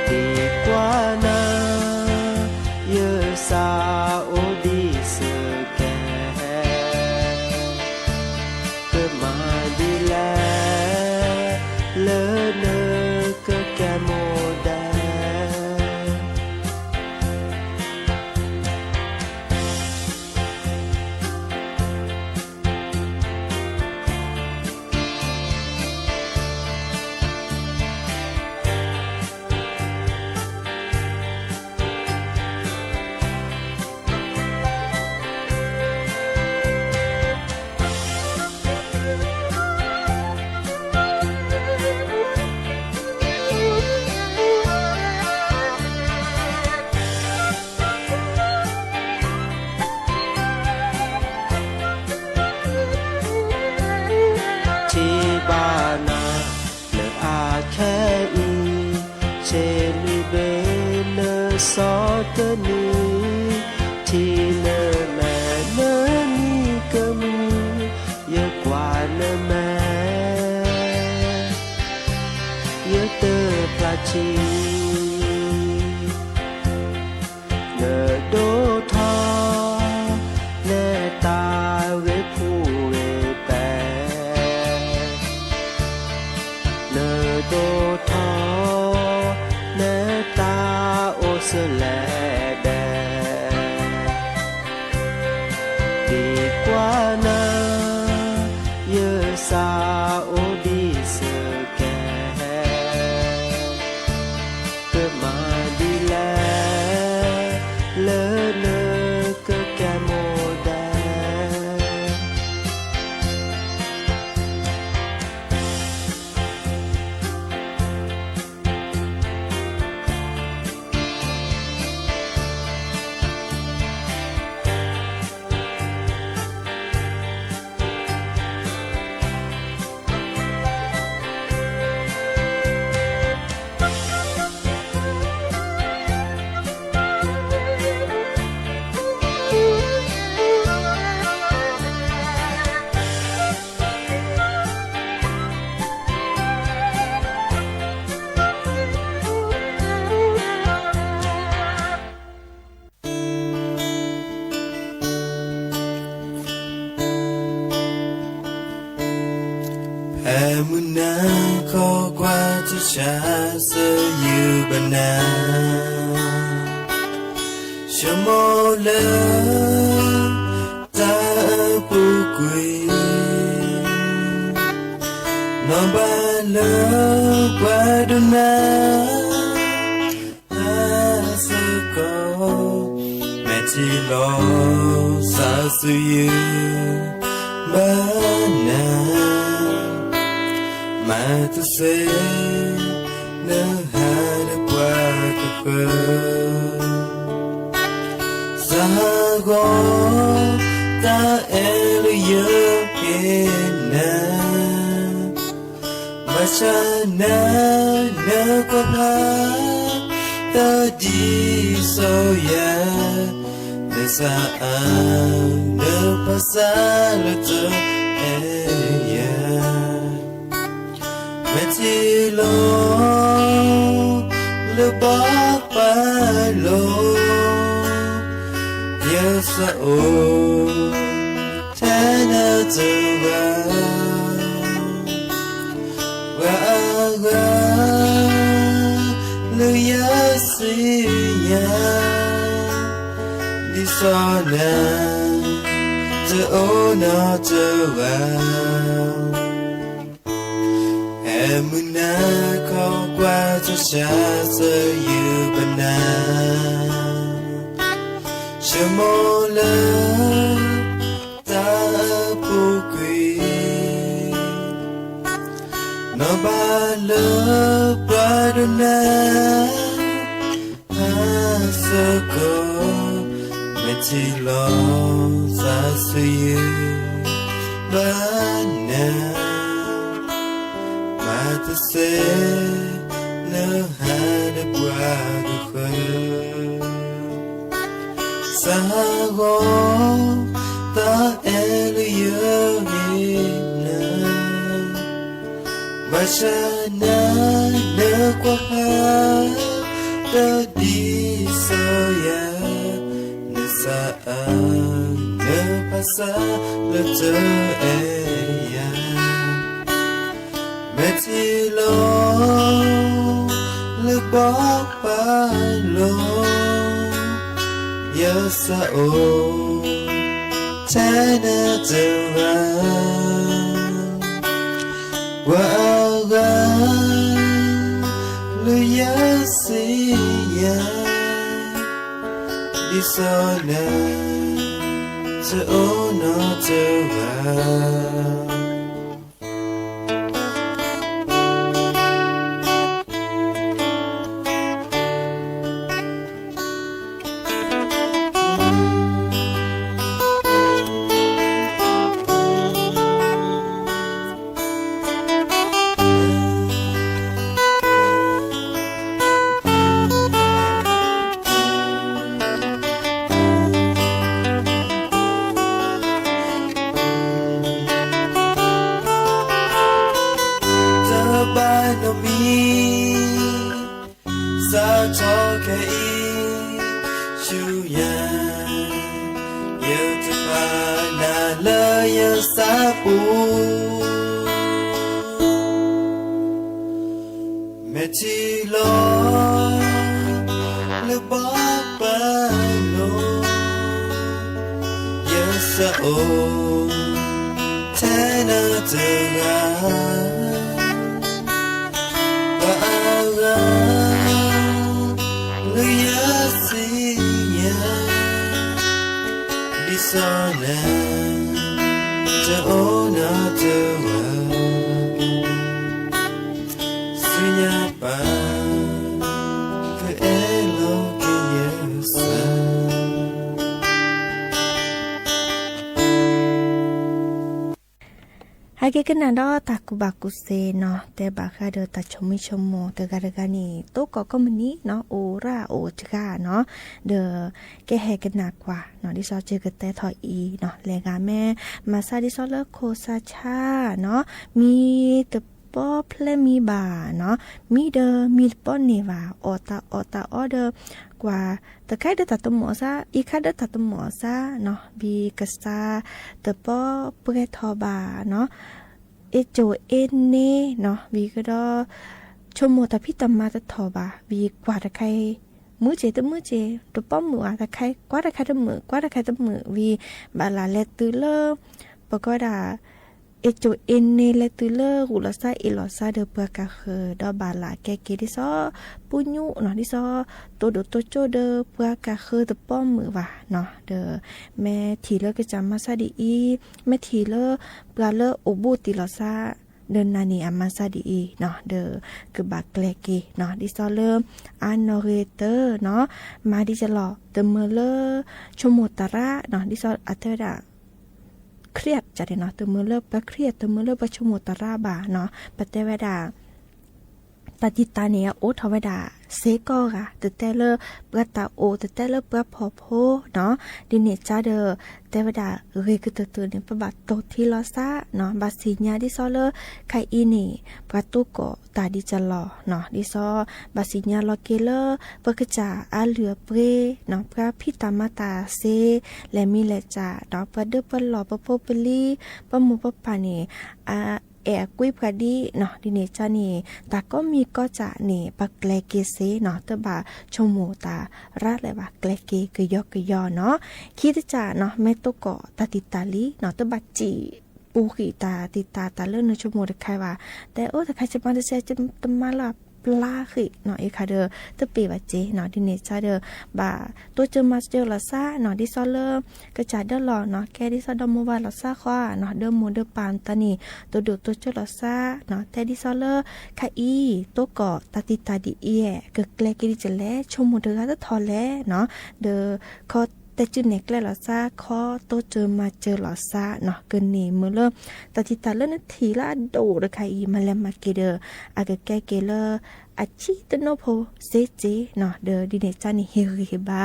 ဒ်ကွၢ်နၤ ယစၢ်အိၣ်ဒံးစကဲး ကမၤဒ်လဲၣ် လၢနကကဲမိၣ်ဒဲး ထံၣ်ဘၣ်နၤ လၢအခဲအံၤ ဆ့လွံၢ်ဘ့ၣ် နစီၤတနွံ ထံၣ်နမဲာ် နမံကမုာ် ယကွၢ်နမဲာ် ယတဖျါဆံး နဒိၣ်ထီၣ် နဲတၢ်ဂ့ၢ်ဖူဂ့ၢ်ပဲာ် နဒိၣ်ထီၣ် နဲတၢ်အိၣ်စလဲၤဒဲး ဒ်ကွၢ်နၤ ယစၢ်အိၣ်ဒံးစကဲး ကမၤဒ်လဲၣ် လၢနကကဲမိၣ်ဒဲး ဖဲမုၢ်နၤခီကွၢ် တၢ်ဆါစၢယုၢ်ဘၣ်နၤ ဆိကမိၣ်လၢ တၢ်အပူၤကွံာ် နီၢ်ဘၣ်လၢပှၤဒိးနၤ အါစ့ၢ်ကီး မဲာ်ထံလီၤ စၢ်စူၤယုၢ်ဘၣ်နၤ မၤတစဲး နဟးလၢပှၤကပၢၤ စၢ်ဟးဂီၤ တၢ်အဲၣ်လၢယကဟ့ၣ်နၤ ဘၣ်ဆၣ်နၤ နကွၢ်ဖး တၢ်ဒ်စီၤယၤ နစးအါ နပၢ်စးလၢတအဲၣ်ယၤ, မ့ၢ်ထံၣ်လီၤ လၢဘီပာ်လိၤ ယစးအိၣ် ထဲနတဂၤ ပှၤအဂၤ လၢယစံးယၤ ဒ်သိးနၤ တအိၣ်နီတဂၤ ဟဲမုၢ်နၤခီကွၢ်တၢ်ဆါစၢၤယုၢ်ဘၣ်နၤ, ဆိကမိၣ်လၢ တၢ်အပူၤကွံာ် နီၢ်ဘၣ်လၢပှၤဒိးနၤ ဟါစ့ၢ်ကီး မ့ၢ်ထံၣ်လီၤ စးဆူယုၢ်ဘၣ်နၤ, မၤတစဲး နဟါဒီးပှၤကဃၢၤ စးဂီၤ တၢ်အဲၣ်လၢယဂ့ၤနၤ, ဘၣ်ဆၣ်နၤ နကွၢ်ဟါ တၢ်ဒ်သိးယၤ, နစးအါ နပၢ်စးလၢတအဲၣ်ယၤ မ့ၢ်ထံၣ်လီၤ လၢဘီပာ်လိၤ ယစးအိၣ် ထဲနတဂၤ ပှၤအဂၤ လၢယစံးယၤ ဒ်သိးနၤ တအိၣ်နီတဂၤ တဘၣ်နီတမံၤ စးထီၣ်ခဲအံၤဆူညါ, ယတပာ်နၤလၢယဆၣ်ပူၤ, မ့ၢ်ထံၣ်လီၤ လၢဘီပာ်လိၤ ယစးအိၣ် ထဲနတဂၤ ပှၤအဂၤ လၢယစံးယၤ ဒ်သိးနၤ တအိၣ်နီတဂၤ ဆူညါပၢ် ကအဲၣ်လီၤက့ၤယဲစၢ် ဟဲက့ၤကနၣ်ဒီးတၢ်ကူၣ်ဘၣ်ကူၣ်သ့နီၤ, တဲဘၣ်ဃးဒီးတၢ်ဆိမိၣ်ဆိကမိၣ်တဂၤတဂၤန့ၣ် သိကိးကိးမုၢ်နံၤနီၤ, အိၣ်ရၣ်အိၣ်တဂၤနီၤ, ဒီးကဟဲကနၣ်ကွၢ်နီၤ, ဒ်သိးယကတဲထီၣ်အံၤနီၤ, လဲၤဂၤမ့ၢ် မၤဆါဒ်သိးလၢခိၣ်စါဆါနီၤ, မံတပီၣ်ဖျဲးမံဘၣ်နီၤ, မံဒီးမံတပီၣ်န့ၢ်ဘၣ်, အီၣ်တၢ်အီၣ်တၢ်အီဒီး ကွၢ်တခါဒီးတၢ်တမိၣ်အသး, အံၤခါဒီးတၢ်တမိၣ်အသးနီၤ, ဘံၣ်ကစၢ်တပီၣ်ပှဲၤထီၣ်ဘၣ်နီၤ, အ့ၣ်ကၠိအ့ၣ်န့ၣ်နီၤ, ဘံၣ်ကဒီး ဆိကမိၣ်တၢ်ဖံးတၢ်မၤတထီၣ်ဘၣ်, ဘံၣ်ကွၢ်တခါအံၤ မုာ်စ့ၢ်တမုာ်စ့ၢ်, တပီၣ်မုာ်ဘၣ်တခါအံၤ ကွၢ်တခါတမုာ်, ကွၢ်တခါတမုာ်, ဝံၤဘၣ်လၢလဲၤတုၤလၢ ပကိးဝဲဒၣ် အ့ၣ်ကၠိအ့ၣ်န့ၣ် လဲၤတုၤလၢဂုာ်လီၤသးအ့ၣ်လီၤသးဒီးပှၤကၢ်ဃၢၤ ဒီးဘၣ်လၢကဲက့ၤဒ်သိး ပူညူနီၤ, ဒ်သိး တိၢ်ဒိၣ်တိၢ်ကၠိၣ်ဒီး ပှၤကၢ်ဃၢၤတပီၣ်မုာ်ဘၣ်နီၤ, ဒီး မ့ၢ်ထံၣ်လၢကစၢ်မၤဆါဒ်အံၤ, မ့ၢ်ထံၣ်လၢပှၤလၢအိၣ်ဘူးတ့ၢ်လီၤသး ဒီးနၤန့ၣ်အမၤဆါဒ်အံၤနီၤ, ဒီးကဘၣ်ကျဲၤက့ၤနီၤ, ဒ်သိးလၢ အါနီၢ်ဂ့ၤတၢနီၤ, မၤဒ်ယလီၤ တမုာ်လၢ ဆိကမိၣ်တၢ်ရၣ်နီၤ, ဒ်သိးအတဲဝဲဒၣ် ခရံာ်ကန့ၣ်နီၤ, တမုာ်လၢပှၤခရံာ် တမုာ်လၢပှၤဆိကမိၣ်တၢ်ရၣ်ဘၣ်နီၤ, ပတဲဝဲဒၣ် တၢ်တံာ်တာ်န့ၣ် အအိၣ်ထီၣ်ဝဲဒၣ်စ့ၢ်ကီးဂၤ, တတဲလၢပှၤတၢ်အိၣ် တတဲလၢပှၤဖှီၣ်ဖိနီၤ, ဒ်န့ၣ်ကဒီး တဲဝဲဒၣ်ဂ့ၤကတၢၢ်တၢၢ်န့ၣ် ပဘၣ်တိၢ်ထံလီၤစၢ်နီၤ, ဘၣ်သ့ၣ်ညါဒ်သိးလၢ ခဲအံၤန့ၣ် ပှၤတိၢ်ကီၣ်တၢ်ဒ်ကလီၤနီၤ, ဒ်သိး ဘၣ်သ့ၣ်ညါလီၤက့ၤလၢ ပကစၢ်အလုၢ်အပှ့ၤနီၤ, ပှၤဖံးတၢ်မၤတၢ်စ့ လဲၤမံလဲၤစၢ်နီၤ, ပှၤဒၢပှၤလီၢ် ပဖိပလံၤ ပမိၢ်ပပၢ်န့ၣ် အအဲၣ်အကွံပှၤဒ်နီၤ, ဒ်န့ၣ်ကန့ၣ် တၢ်ကိးမံၤကိးစၢ်န့ၣ် ပကျဲၤက့ၤစ့နီၤ, တဘၣ်ဆိကမိၣ်တၢ်ရၢ်လၢၤဘၣ်, ကျဲၤက့ၤကယီကယီနီၤ. ခံတစၢ်နီၤ, မ့ၢ်တိၢ်ကီၣ်တၢ်တံာ်တာ်လံနီၤ, တဘၣ်စံးပူၤဃံးတၢ်တံာ်တာ် တၢ်လၢနဆိကမိၣ်တခါဘၣ်, တဲအိၣ်တခါ ယမၤတစဲး ယတမၤလၢအပျၢ်ဃံးနီၤ, အံၤခါဒီး တပ့ၤဘၣ်စ့နီၤ, ဒ်န့ၣ်ကဒီး ဘၣ်တိစၢၤမၤစၢၤလီၤစၢ်နီၤ, ဒ်သိးလၢ ကစၢ်ဒၢလီၢ်နီၤ, ကဲဒ်သိးဒီမိၢ်ဝၤလီၤစၢ်ဃီနီၤ, ဒီမိၢ်ဒီပၢ်တၢ်န့ၣ် တိၢ်ဒိၣ်တိစၢၤလီၤစၢ်နီၤ, တဲဒ်သိးလၢ ခဲအံၤ တိၢ်ကီၣ်တၢ်တံာ်တာ်ဒ်အံၤ ကကျဲၤက့ၤဒ်လဲၣ်, ဆိကမိၣ်တဂၤတထီၣ်လဲၣ်နီၤ, ဒီးခီတဲစုနဲၣ်ကျဲလီၤစၢ်, ခီတိစၢၤမၤစၢၤလီၤစၢ်နီၤ, ကန့ၢ်မုာ်လၢ တၢ်တံာ်တာ်လၢနထံၣ်လၢအဒိၣ်တခါအံၤ မၤလဲၤမၤက့ၤဒီး အကကဲက့ၤလၢ အဆံးတနိၣ်ဖိစ့စ့နီၤ, ဒီးဒ်န့ၣ်ကန့ၣ် ဟ့ၣ်ဂံၢ်ဟ့ၣ်ဘါ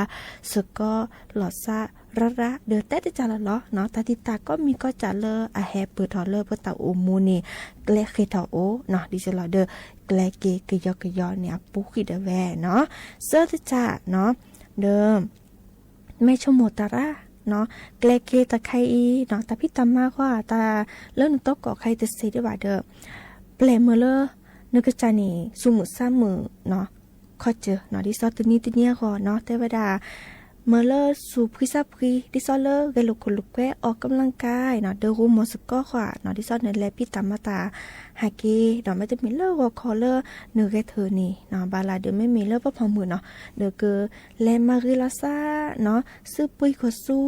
စ့ၢ်ကီးလီၤစၢ်ရၢ်ရၢ်, ဒီးတဲတစၢ်လီၤလီၤနီၤ, တၢ်တံာ်တာ်ကိးမံၤကိးစၢ်လၢအဟဲပၢၢ်ထီၣ်လၢပတၢ်အိၣ်မူန့ၣ် ကျဲဃ့ၢ်ထီၣ်အိၣ်နီၤ, ဒ်သိးလီၤဒီး ကျဲၤက့ၤကယီကယီန့ၣ် အပူၤဃံးဒၣ်ဝဲနီၤ, သၢတစၢ်နီၤ, ဒီး မ့ၢ်ဆိကမိၣ်တၢ်ရၢ်နီၤ, ကျဲၤက့ၤတၢ်ခဲအံၤနီၤ, တၢ်ဖံးတၢ်မၤဃီ တၢ်လၢနတိၢ်ကီၣ်ခဲအံၤတစ့းဒံးဘၣ်ဒီး ပျဲၢ်မုာ်လၢ နကစၢ်န့ၣ် သူၣ်မုာ်သးမုာ်နီၤ, ခီစၢၤနီၤ, ဒ်သိးတနံၤတနံၤအဂီၢ်နီၤ, တဲဝဲဒၣ် မုာ်လၢသူၣ်ဖှံသးဖှံ ဒ်သိးလၢဂဲၤလိာ်ခိၣ်လိာ်ကွဲ အီၣ်ကမျၢၢ်ကါနီၤ, ဒီးဂိၢ်မီၢ်စ့ၢ်ကီးဃီနီၤ, ဒ်သိးနလဲၤဖံးတၢ်မၤတၢ်ဟးက့ၤနီၤ, မ့တမ့ၢ်လၢဂီၤခီလၢနဂဲၤထၢၣ်န့ၣ်နီၤ, ဘၣ်လၢဒီးမ့မ့ၢ်လၢပဖီၣ်မုၣ်နီၤ, ဒီးက လဲၤမၤဂ့ၤလီၤစၢ်နီၤ, စုပှ့ၤခိၣ်ဆူ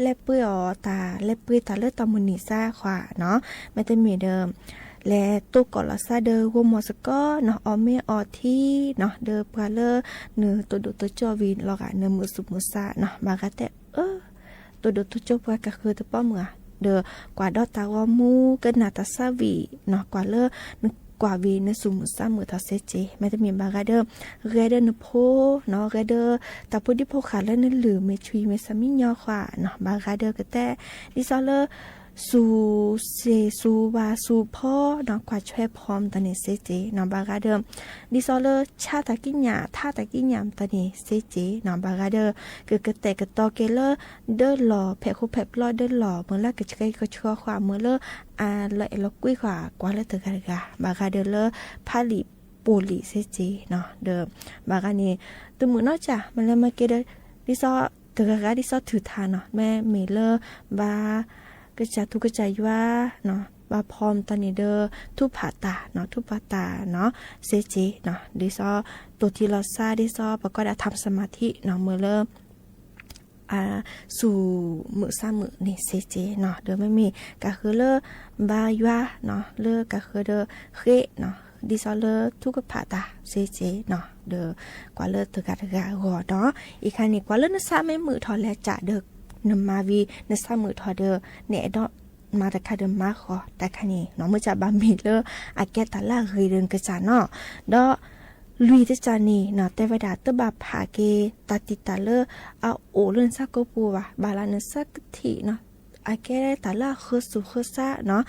လဲၤပှ့ၤအီၣ်တၢ် လဲၤပှ့ၤတၢ်လၢတၢ်မုၢ်နံၤစၢ်ဃီနီၤ, မ့တမ့ၢ်ဒီး လဲၤတိၢ်ကီၣ်လီၤစၢ်ဒီးဂိၢ်မီၢ်စ့ၢ်ကီးနီၤ, အီၣ်မ့ၤအီထံနီၤ, ဒီးပှၤလၢနတိၢ်ဒိၣ်တိစၢၤဝံၤလီၤဂာ် နမုာ်သူၣ်မုာ်သးနီၤ, ဘၣ်ဂၤတဲအၢ တိၢ်ဒိၣ်တိစၢၤပှၤကဃၢၤတပီၢ်မုၢ်ဧါ, ဒီးကွၢ်ဒီးတၢ်ဂီၤမူ ကနၣ်တၢ်သးဝံၣ်နီၤ, ကွၢ်လၢ နကွၢ်ဝံၤနသူၣ်မုာ်သးမုာ်ထီၣ်စ့စ့, မ့တမ့ၢ်ဘၣ်ဂၤဒီး ဂဲၤဒီးနဖိနီၤ, ဂဲၤဒီးတၢ်ဖိဒံဖိဃာ်လၢနလုၢ်မ့ၢ်ဆွံမ့ၢ်ဆၣ်မံညီဃီနီၤ, ဘၣ်ဂၤဒီးကတဲ ဒ်သိးလၢ သူၣ်စ့ၢ်သူၣ်ဝါသူၣ်ဖီနီၤ, ကွၢ်ဆွဲဖီမတၤန့ၣ်စ့စ့နီၤ, ဘၣ်ဂၤဒီး ဒ်သိးလၢဆါတၢ်ကံးညာ် ထါတၢ်ကံးညာ်မတၤန့ၣ်စ့စ့နီၤ, ဘၣ်ဂၤဒီး ကကတဲာ်ကတီၤက့ၤလၢ ဒၢလီၢ်ဖဲးဃိဖဲးပျီဒၢလီၢ် မုာ်လၢကဆှဲကဆှီဃီ မုာ်လၢအလီၤအဲၣ်လီၤကွံဃီ ကွၢ်လၢတဂၤတဂၤ, ဘၣ်ဂၤဒီးလၢဖးလံာ်ပိာ်လံာ်စ့စ့နီၤ, ဒီးဘၣ်ဂၤန့ၣ် တမုာ်နီၢ်ကၢ် မ့ၢ်လဲၤမၤက့ၤဒီး ဒ်သိးတဂၤဂၤဒ်သိးထုးထါနီၤ, မ့မ့ၢ်လၢ ဘၣ်ကစၢ်ထူကစၢ်ယွၤနီၤ, ဘၣ်ဖီမတၤန့ၣ်ဒီး ထူးဖးတၢ်နီၤ, ထူးဖးတၢ်နီၤ, စ့စ့နီၤ, ဒ်သိးတိၢ်ထံလီၤစၢ် ဒ်သိးပှၤကိးဒၣ် ทำสมาธิနီၤ, မုာ်လၢ သူၣ်မုာ်သးမုာ်န့ၣ်စ့စ့နီၤ, ဒီးမ့မ့ၢ်ကဃၢၤလၢ ဘါယွၤနီၤ, လၢကဃၢၤဒီးဃ့နီၤ, ဒ်သိးလၢထူကဖးတၢ်စ့စ့နီၤ, ဒီးကွၢ်လၢတဂၤတဂၤအဂီၢ်နီၤ, အံၤခါန့ၣ် ကွၢ်လၢနသးမ့ၢ်မုာ်ထီၣ်လဲၤကးဒီး နမၤဝံၤ နသးမုာ်ထီၣ်ဒီး နအဲၣ်ဒိးမၤတခါဒီးမၤဃီ တၢ်ခါန့ၣ်နီၤ, မ့ၢ်စၢ်ဘၣ်မ့ၢ်လၢအကဲတၢ်လၢအဂ့ၤဒီးနကစၢ်နီၤ, ဒီး လွံၢ်တစၢ်န့ၣ်နီၤ, တဲဝဲဒၣ် တဘၣ်ဖးက့ၤတၢ်တံာ်တာ်လၢအအိၣ်လၢနသးကိးပူၤဘၣ်, ဘၣ်လၢနသးကထံၣ်နီၤ, အကဲတၢ်လၢအဃၢၤသူၣ်ဃၢၤသးနီၤ,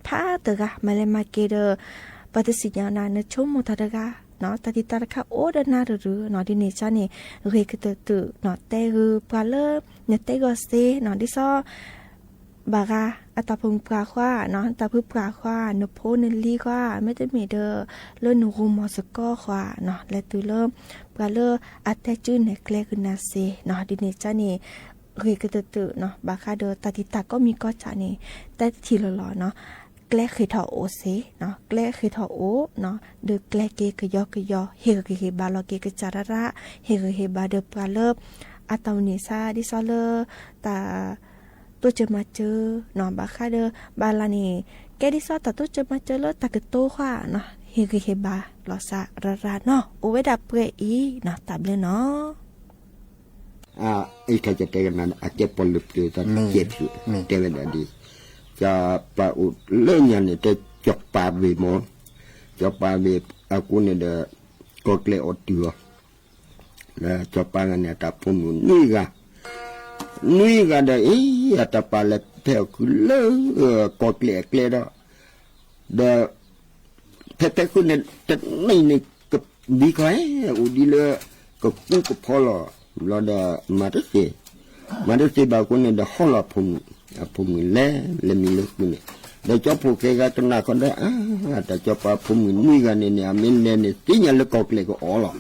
ဖးတဂၤ မ့ၢ်လဲၤမၤက့ၤဒီး ပှၤတသ့ၣ်ညါနၤ, နဆိကမိၣ်တၢ်တဂၤနီၤ, တၢ်တံာ်တာ်တခါအိၣ်ဒီးနၤတရူးနီၤ, ဒ်န့ၣ်ကန့ၣ် ဂ့ၤကတၢၢ်တၢၢ်နီၤ, တဲဂ့ၤပှၤလၢ နတဲဂီၤစ့နီၤ, ဒ်သိး ဘၣ်ဂၤအတၢ်ဖုပှၢ်ဃီနီၤ, တၢ်ဖုပှၢ်ဃီ, နဖိနလံၤဃီ, မ့တမ့ၢ်ဒီး လၢနဂိၢ်မီၢ်စ့ၢ်ကီးဃီနီၤ, လဲၤတုၤလၢ ပှၤလၢအတဲစုနဲၣ်ကျဲကနၣ်စ့နီၤ, ဒ်န့ၣ်ကန့ၣ် ဂ့ၤကတၢၢ်တၢၢ်နီၤ, ဘၣ်ဃးဒီးတၢ်တံာ်တာ်ကိးမံၤကိးစၢ်န့ၣ် တဲတထံၣ်လီၤလီၤနီၤ, ကျဲဃ့ၢ်ထီၣ်အိၣ်စ့နီၤ, ကျဲဃ့ၢ်ထီၣ်အိၣ်နီၤ, ဒီးကျဲက့ၤကယီကယီ, ဟ့ၣ်ဂံၢ်ဟ့ၣ်ဘါလီၤက့ၤကစၢ်ရၣ်ရၣ်, ဟ့ၣ်ဂံၢ်ဟ့ၣ်ဘါဒီးပှၤလၢ အတၢ်အိၣ်န့ၣ်စ့ၢ် ဒ်သိးလၢ တၢ် တိစၢၤမၤစၢၤနီၤ, ဘၣ်ဃးဒီး ဘၣ်လၢန့ၣ် ကဲဒ်သိးတၢ်တိစၢၤမၤစၢၤလၢတၢ်ကတိၤဃီနီၤ, ဟ့ၣ်ဂံၢ်ဟ့ၣ်ဘါလီၤစ့ၢ်ရၣ်ရၣ်နီၤ, အိၣ်ဝဲဒၣ်ပှဲၤအံၤနီၤ, တၢ်ဘျုးနီၤ. အံၤခဲကတဲကနၤန့ၣ် အကဲပီၣ်လဲၣ်ပျၢၤတၢ်ကဲဖျၢၣ် တဲဝဲဒၣ်ဒ် ကပာ်အိၣ်လၢညါန့ၣ် တဲကပာ်ဝ့ၢ်မ့ၢ် ကပာ်ဝ့ၢ် အဃိန့ၣ်ဒီး ကီၢ်ကျဲၢ်အီၣ်တုၤအီၤ, ဒီးစီၤပၤဂၤန့ၣ် အတၢ်ဖိမုၣ်နွံဂၤ, နွံဂၤဒီး အ့ အတၢ်ပာ်လၢဖဲအီၣ်ခုလၢ ကီၢ်ကျဲၢ်အကျဲဒီး, ဒီး ဖဲဖဲဃုန့ၣ် တနံၤန့ၣ် ကဘံခီဟဲ အိၣ်ဒ်လၢ ကကူကဖီလီၤ, ဘျီဒီး မၤတသ့, မၤတသ့ဘၣ်အဃိန့ၣ်ဒီး ဟီလီၤအဖိမုၣ်, အဖိမုၣ်လဲၤ လဲၤမံလၢဃုန့ၣ်, ဒီးကၠီဖှိၣ်ဃဲဂၤကနၣ်ဃီဒီး အါ တၢ်ကၠီပၤဖိမုၣ်နွံဂၤန့ၣ်န့ၣ် အမ့ၢ်လဲၤန့ၣ် သ့ၣ်ညါလၢကီၢ်ကျဲၢ်ကအီၣ်လီၤ,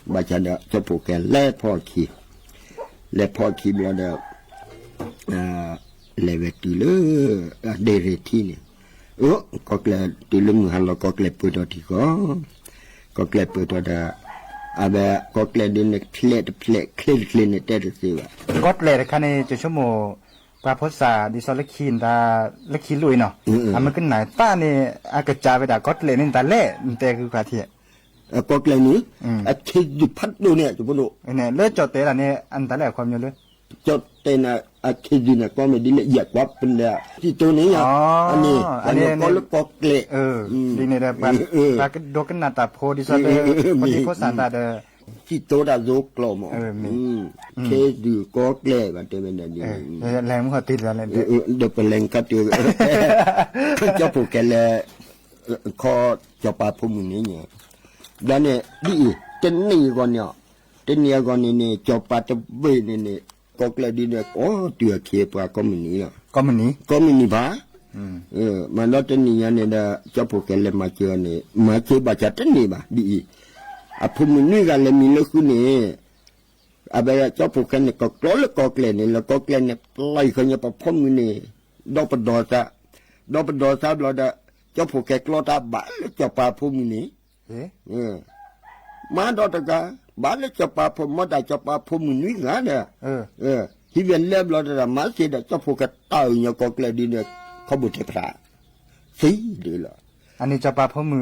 ဘၣ်ဆၣ်ဒီး ကၠီဖှိၣ်ဃဲလဲၤဖီအခံ, လဲၤဖီအခံဘျီဒီး လဲၤဝဲတုၤလၢ အဒဲရ့ၤထံန့ၣ်, အၢ ကီၢ်ကျဲၢ်တုၤလၢမုၢ်ဟါလီၤ ကီၢ်ကျဲၢ်ပၢၢ်ထီၣ်ထံဃီ, ကီၢ်ကျဲၢ်ပၢၢ်ထီၣ်ဒီး အဝဲကီၢ်ကျဲၢ်ဒ်န့ၣ် ဖျဲးတဖျဲး ချ့တချ့န့ၣ် တဲတသ့ဘၣ်. ကီၢ်ကျဲၢ်တခါန့ၣ် ကဆိကမိၣ် ပှၤဖိသၣ်ဒ်သိးလၢခံ လၢခံလိၣ်အံၤနီၤ, အမ့ၢ်ကနၣ်သၣ်န့ၣ် အကစၢ်ဝဲဒၣ်ကီၢ်ကျဲၢ်န့ၣ် တၢ်လဲၣ် နတဲဃုဖးထံ ကီၢ်ကျဲၢ်န့ၣ် အခ့သုၣ်ဖးဒိၣ်န့ၣ် လၢကၠီၣ်တဲာ်ဒၣ်န့ၣ် အတၢ်လဲၣ်အခီပညီလၢ ကၠီၣ်တဲာ်န့ၣ် အခ့သုၣ်န့ၣ် ကီမ့ၢ်ဒ်လဲၣ် ယကွၢ်ပလဲၤ စံၣ်တိၤန့ၣ် အန့ၣ် ပှၤကီၢ်လၢကီၢ်ကျဲၢ် ဒ်န့ၣ်ဒီး ပှၤကဒိကနၣ်တၢ်ဖိဒ်သိးလၢ ပှၤဖိသၣ်သၣ်ဒီး စံၣ်တိၤတၢ်သိကျိာ်မး ခ့သုၣ်ကီၢ်ကျဲၢ်ဘၣ်တဲဝဲဒၣ်ဒ်န့ၣ် ဒီးပလဲၤခါတုၤ ကၠီဖှိၣ်ကဲလဲၣ် ခီကၠီၣ်ပၤဖိမုၣ်န့ၣ်ညါ ဘျီန့ၣ် ဒ်အံၤ တနံၤအဂီၢ်န့ၣ် တနံၤအဂီၢ်န့ၣ်န့ၣ် ကၠီၣ်ပၤတဘ့ၣ်န့ၣ်န့ၣ် ကီၢ်ကျဲၢ်ဒ်န့ၣ် ကီၢ်တုၤအခ့အပှၤကီၢ်မုၢ်နံၤလီၤ. ကီၢ်မုၢ်နံၤဘၣ် မၤဒီးတနံၤညါန့ၣ်ဒီး ကၠီဖှိၣ်ကဲလဲၤမၤစၢၤအီၤန့ၣ် မၤစၢၤဘၣ်ဆၣ်တန့ၢ်ဘၣ် ဒ်အံၤ အဖိမုၣ်နွံဂၤလဲၤမံလၢဃုန့ၣ် အဝဲကၠီဖှိၣ်ကဲန့ၣ် ကကျီလၢကီၢ်ကျဲၢ်န့ၣ် လၢကီၢ်ကျဲၢ်န့ၣ် ပျဲဃီညါပဖိမုၣ်န့ၣ် ဒီပဒီသး ဒီပဒီသးဘျီဒီး ကၠီဖှိၣ်ကဲကျီတၢ်ဘၣ်လၢ ကၠီဖှိၣ်ဖိမုၣ်န့ၣ် မၤဒီးတဂၤ ဘၣ်လၢကၠီဖှိၣ်ဖိမီတၢ် ကၠီဖှိၣ်ဖိမုၣ်နွံဂၤဒီး ဟံးဝဲလဲဘျီဒီး မၤသ့ဒီး ကၠီဖှိၣ်ကဲတၢ်အုၣ်ညီကီၢ်ကျဲၢ်ဒ်န့ၣ် ခီဘိၣ်ထဲဖျါ သံဒ်လီၤ. ကၠီဖှိၣ်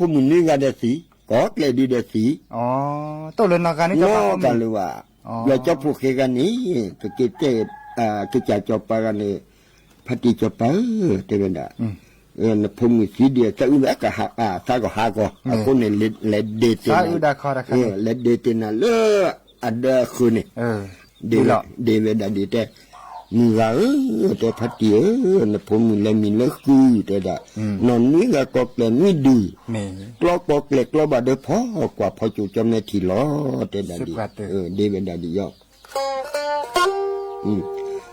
မုၣ်နွံဂၤဒီးသံ ကီၢ်ကျဲၢ်ဒ်ဒီးသံ နီၢ်ကၤလၢၤဘၣ်. ဒီးကၠီဖှိၣ်ဃဲဂၤန့ၣ် ကက့ၤတဲ ကစၢ်ကၠီဖှိၣ်ဂၤန့ၣ် ဖါတံၢ်ကၠီဖှိၣ်ဧၢ တဲဝဲဒၣ် နဖိမုၣ်သံဒ် သးအုးဝဲ သးကဟးဂီၤ အဃိန့ၣ် လဲၤဒ့တ့ၢ် လဲၤဒ့တ့ၢ်နၤလၢ အဒၢအဃၢၤန့ၣ် ဒ့ဝဲဒၣ်ဒ်တဲ မုၢ်ဂၤဧၢ တဲဖါတံၢ်ဧၢ နဖိမုၣ်လဲၤမံလၢဃု တဲဒၣ် နီၢ်နွံဂၤကီၢ်ကျဲၢ်နွံဒု ကျီကီၢ်ကျဲၢ်ကျီဘၣ်ဒၢဖီ ကွၢ်ဖီကၠိကၠီမဲာ်ထံလီၤ တဲဒၣ်ဒ် ဒ့ဝဲဒၣ်ဒ်ယီၤ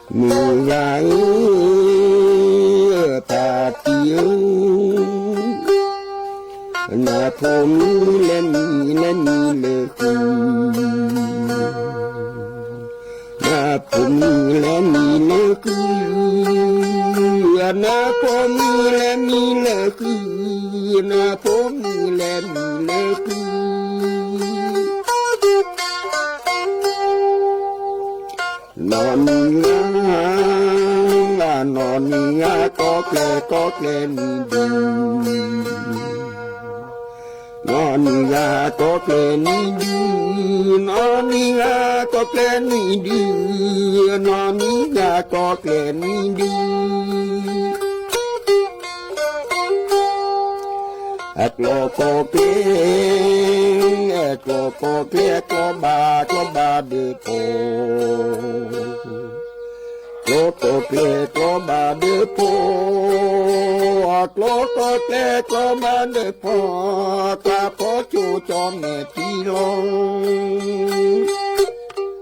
မုၢ်ဂၤဧၢ ဖါတံၢ်ဧၢ နဖိမုၣ်လဲၤမံ လဲၤမံလၢဃု နဖိမုၣ်လဲၤမံလၢဃု နဖိမုၣ်လဲၤမံလၢဃု နဖိမုၣ်လဲၤမံလၢဃု နီၢ်နွံဂၤ နီၢ်နွံဂၤ ကီၢ်ကျဲၢ် ကီၢ်ကျဲၢ်နွံဒု နီၢ်နွံဂၤ ကီၢ်ကျဲၢ်နွံဒု နီၢ်နွံဂၤ ကီၢ်ကျဲၢ်နွံဒု နီၢ်နွံဂၤ ကီၢ်ကျဲၢ်နွံဒု အကျီကီၢ်ကျဲၢ် အကျီကီၢ်ကျဲၢ် ကျီဘၣ်ကျီဘၣ်ဒၢဖီ ကျီကီၢ်ကျဲၢ် ကျီဘၣ်ဒၢဖီ အကျီကီၢ်ကျဲၢ် ကျီဘၣ်ဒၢဖီ ကွၢ်ဖီကၠိကၠီမဲာ်ထံလီၤ ကွၢ်ဖီကၠိ ကွၢ်ဖီကၠိကၠီမဲာ် ကၠီမဲာ်ထံလီၤ ကျီကီၢ်ကျဲၢ် ကျီဘၣ်ဒၢဖီ ကျီကီၢ်ကျဲၢ် ကျီဘၣ်ဒၢဖီ ကွၢ်ဖီ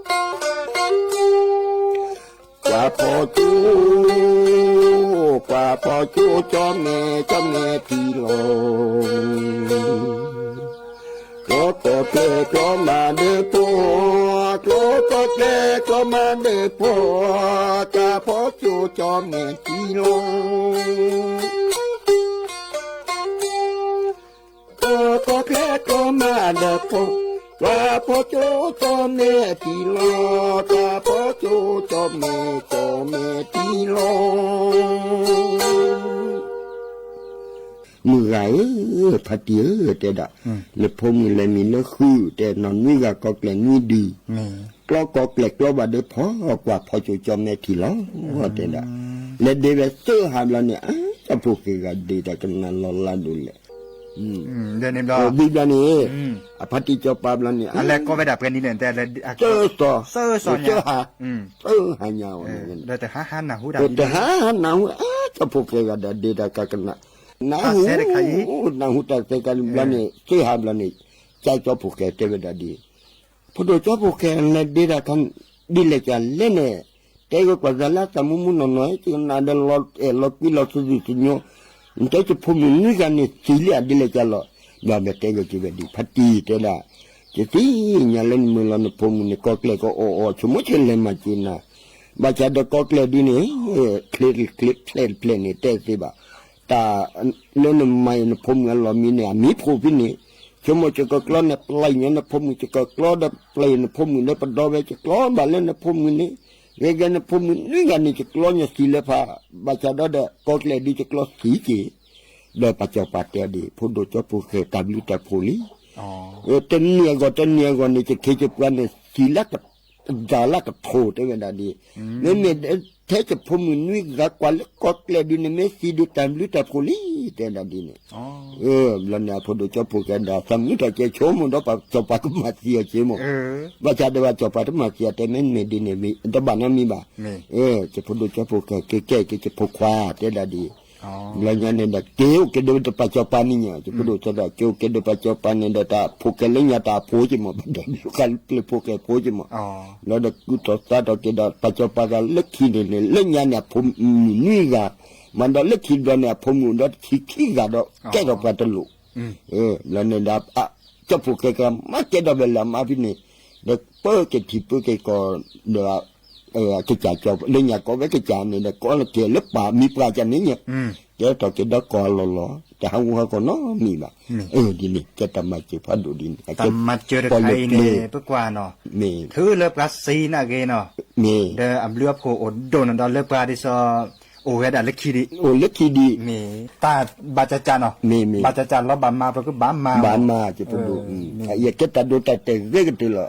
ကၠိကၠီမဲာ်ထံလီၤ ကီၢ်ကီၢ်ကျဲၢ်ကျီမးဒီးပီၢ်, ကွၢ်ဖီကၠိကၠီမဲာ်ထံလီၤ, ကွၢ်ဖီကၠိကၠီမဲာ် ကၠီမဲာ်ထံလီၤ. မုၢ်ဂၤဧၢ, ဖါတံၢ်ဧၢ, တဲဒၣ်, နဖိမုၣ်လဲၤမံၤလၢဃု, တဲနီၢ်နွံဂၤကီၢ်ကျဲၢ်နွံဒု, ကျီကီၢ်ကျဲၢ်ကျီဘၣ်ဒီးပီၢ်, ကွၢ်ဖီကၠိကၠီမဲာ်ထံလီၤ, တဲဒၣ်. လဲၤဒ့ဝဲသၢဟးဘျီန့ၣ် အၢ ဖိၣ်ဃဲဂၤဒ့တၢ်ကနၣ်လီၤလၢဒိၣ်လဲၣ်. န့ၣ်ဘျီ ဝံၤဘျီန့ၣ် အဖါတံၢ်စီၤပၤဘျီန့ၣ် အလဲၤကိးဝဲဒၣ်ပှဲၤနံၤန့ၣ် တဲလၢ သၢသီ သၢသီညါ သၢဟါညါ တဟါဟါနၢ်ဟူဒၣ် တဟါဟါနၢ်ဟူ အါ ကၠီဖှိၣ်ဃဲဂၤဒီးဒ့တၢ်ကကနၣ် နၢ်ဟူ နၢ်ဟူတၢ်သဲကဘျီန့ၣ် သၢဟါဘျီန့ၣ် ကၠီဖှိၣ်ဃဲတဲဝဲဒၣ်ဒ် ဖိဒိၣ်ကၠီဖှိၣ်ဃဲလဲၤဒ့တၢ်ခါ ဒ်လဲၣ်ကလဲၣ်န့ၣ် တဲဂ့ၤကွၢ်စၢၤလၢသးမူမူနီၢ်နီၢ် ယကနၣ်ဒီးလီၤအဲၣ်လီၤကွံလီၤသးသူၣ်သညိ နတဲယဖိမုၣ်နွံဂၤန့ၣ်သံလံဧါဒ်လဲၣ်ကလဲၣ် ဒီးမ့ၢ်တဲဂ့ၤက့ၤဝဲဒ်ဖါတံၢ်တဲဒၣ် ယသ့ၣ်ညါလၢနမုၢ်လီၤနဖိမုၣ်န့ၣ် ကီကျဲၣ်ကအီၣ်အီၣ် ဆိကမိၣ်ဆဲးလဲၤမၤစၢၤနၤ ဘၣ်ဆၣ်ဒီးကီကျဲၣ်ဒ်န့ၣ် ချ့ချ့ဖျဲၣ်ဖျဲၣ်န့ၣ် တဲသ့ဘၣ် တၢ်လၢနမၤအံၤနဖိမုၣ်အလီၢ်မံန့ၣ် အမံဖိဖဲန့ၣ် ဆိကမိၣ်ယကကျီန့ၣ် ပျဲၢ်ညါနဖိမုၣ် ယကကျီဒီးပျဲၢ်နဖိမုၣ်လၢပဒီဝဲ ယကကျီဘၣ်လၢနဖိမုၣ်န့ၣ် ဂ့ၤဂ့ၤနဖိမုၣ်နွံဂၤန့ၣ် ယကကျီညီသံလၢဖး ဘၣ်ဆၣ်ဒီးဒီး ကီကျဲၣ်ဒ်ယကကျီသံက့ၤ ဒီးပှၤစီၤပၤတဲဒ် ဖိဒိၣ်ကၠီဖှိၣ်ဃဲတၢ်ဘျုးတၢ်ဖှိၣ်လံ တနံၤအဂီၢ်တနံၤအဂီၢ်န့ၣ် ယခ့ယပှၤန့ၣ် သံလၢက တၢ်လၢကထိၣ်တဲဝဲဒၣ်ဒ် မ့မ့ၢ်ထဲယဖိမုၣ်နွံဂၤကွၢ်လၢကီကျဲၣ်ဒ်န့ၣ် မ့ၢ်သံဒ်တၢ်ဘျုးတၢ်ဖှိၣ်လံ တဲဒၣ်ဒ်န့ၣ် ဘျီန့ၣ်အဖိဒိၣ်ကၠီဖှိၣ်ဃဲဒီး သးမုာ်တၢ်ကဲဆိကမိၣ်ဒီးပှၤစီၤပၤကမၤသံအီၤက့ၤမး ဘၣ်ဆၣ်ဒီးပှၤစီၤပၤတမၤသံအီၤတဲမ့မ့ၢ်ဒ်န့ၣ် တဘၣ်နီတမံၤဘၣ် ယဖိဒိၣ်ကၠီဖှိၣ်ဃဲကဲကဲက့ၤယဖိခွါတဲဒၣ်ဒ် ဘျီညါန့ၣ်ဒီး က့ၤအိၣ်က့ၤဒီးပှၤစီၤပၤန့ၣ်ညါ ယဖိဒိၣ်စီၤဒီး က့ၤအိၣ်က့ၤဒီးပှၤစီၤပၤန့ၣ်ဒီး တၢ်ဖိၣ်ဃဲလၢညါတၢ်အဖိက့ၤမး ဘၣ်ဒီးဒုးဃာ်လၢပျၢၤဖိၣ်ဃဲဖိက့ၤမး လီၤဒီးကူၣ်ထီၣ်သးထီၣ်က့ၤဒီး ပှၤစီၤပၤဂၤလၢခံန့ၣ်န့ၣ် လၢညါန့ၣ်အဖိမုၣ်နွံဂၤ မၤဒီးလၢခံဘျီန့ၣ် အဖိမုၣ်ဒီးတဆံခံဂၤဒီး ကဲထီၣ်ပှၤတလိၣ် ဘျီန့ၣ်ဒီး ကၠီဖှိၣ်ဃဲကမၤကဲထီၣ်ဝဲလၢအမါဖဲန့ၣ် ဒီးပၢက့ၤထံပၢက့ၤကီၢ် ဒီး ကစၢ်ကၠီ လၢညါကိးဝဲကစၢ်န့ၣ်ဒီး ကိးလၢက့ၤလၢပၢ်မံပှၢ်ကန့ၣ်ညါ ကဲထီၣ်က့ၤဒီးကီၢ်အလီၢ်လီၤ တဟးဂူာ်ဟးဂီၤနီတမံၤဘၣ် ဒ်န့ၣ် ကဲတၢ်မၤစၢၤဖးဒိၣ်ဒ်န့ၣ် တၢ်မၤစၢၤတခါအံၤန့ၣ် ပကွၢ်နီၤ မ့ၢ် ထုးလၢပှၤစံးနာ်ဂ့ၤနီၤ မ့ၢ် ဒီးအဘျုးအဖှိၣ်အိၣ်ဒိၣ်န့ၣ်ဒီးလၢပှၤဒ်သိး အိၣ်ဝဲဒၣ်လၢခံဒံး အိၣ်လၢခံဒံး မ့ၢ် တၢ်ဘၣ်ကကးနီၤ မ့ၢ် မ့ၢ် ဘၣ်ကကးလီၤဘၣ်မၤပကဘၣ်မၤ ဘၣ်မၤ ယဖိဒိၣ် ယကဲတၢ်ဒိတၢ်တဲာ်ဂ့ၤကတၢၢ်လီၤ ပီၣ်လၢ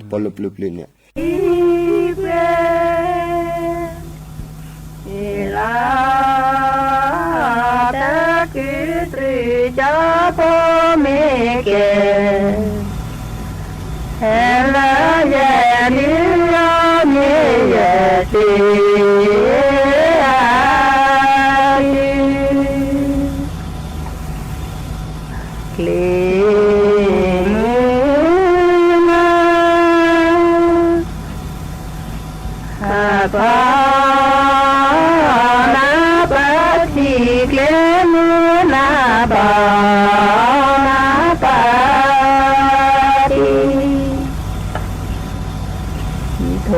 ပျၢၤပျၢၤန့ၣ် လၢ တၢ်ကူၣ်တရံး ကၠီဖိမ့ၢ်ကဲ ဟဲလၢယဒုးအီၤမ့ၢ်ယသ့ ကျ့မုၢ်နၤ ဟးပီနၤပထံၣ် ကျ့မုၢ်နၤ ပီနၤပထံၣ် ထိ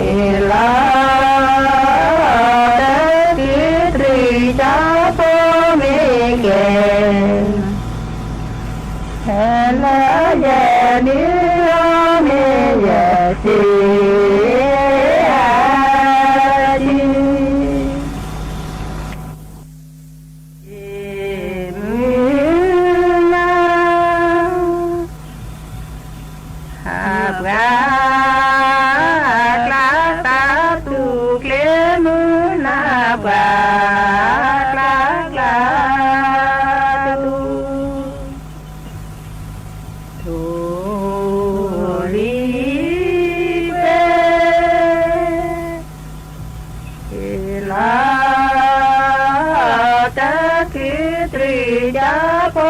ၣ်လံၤ လၢ တၢ်ကူၣ်တရံး ကၠီဖိမ့ၢ်ကဲ ဟဲလၢယဒုးအီၤမ့ၢ်ယသ့ မုၢ်နၤ ဟးပှၤကျါသးသူၣ် ကျ့မုၢ်နၤ ပှၤကျါကျါသူၣ် ထိၣ်လံၤ လၢ တၢ်ကူၣ်တရံး ကၠီဖိ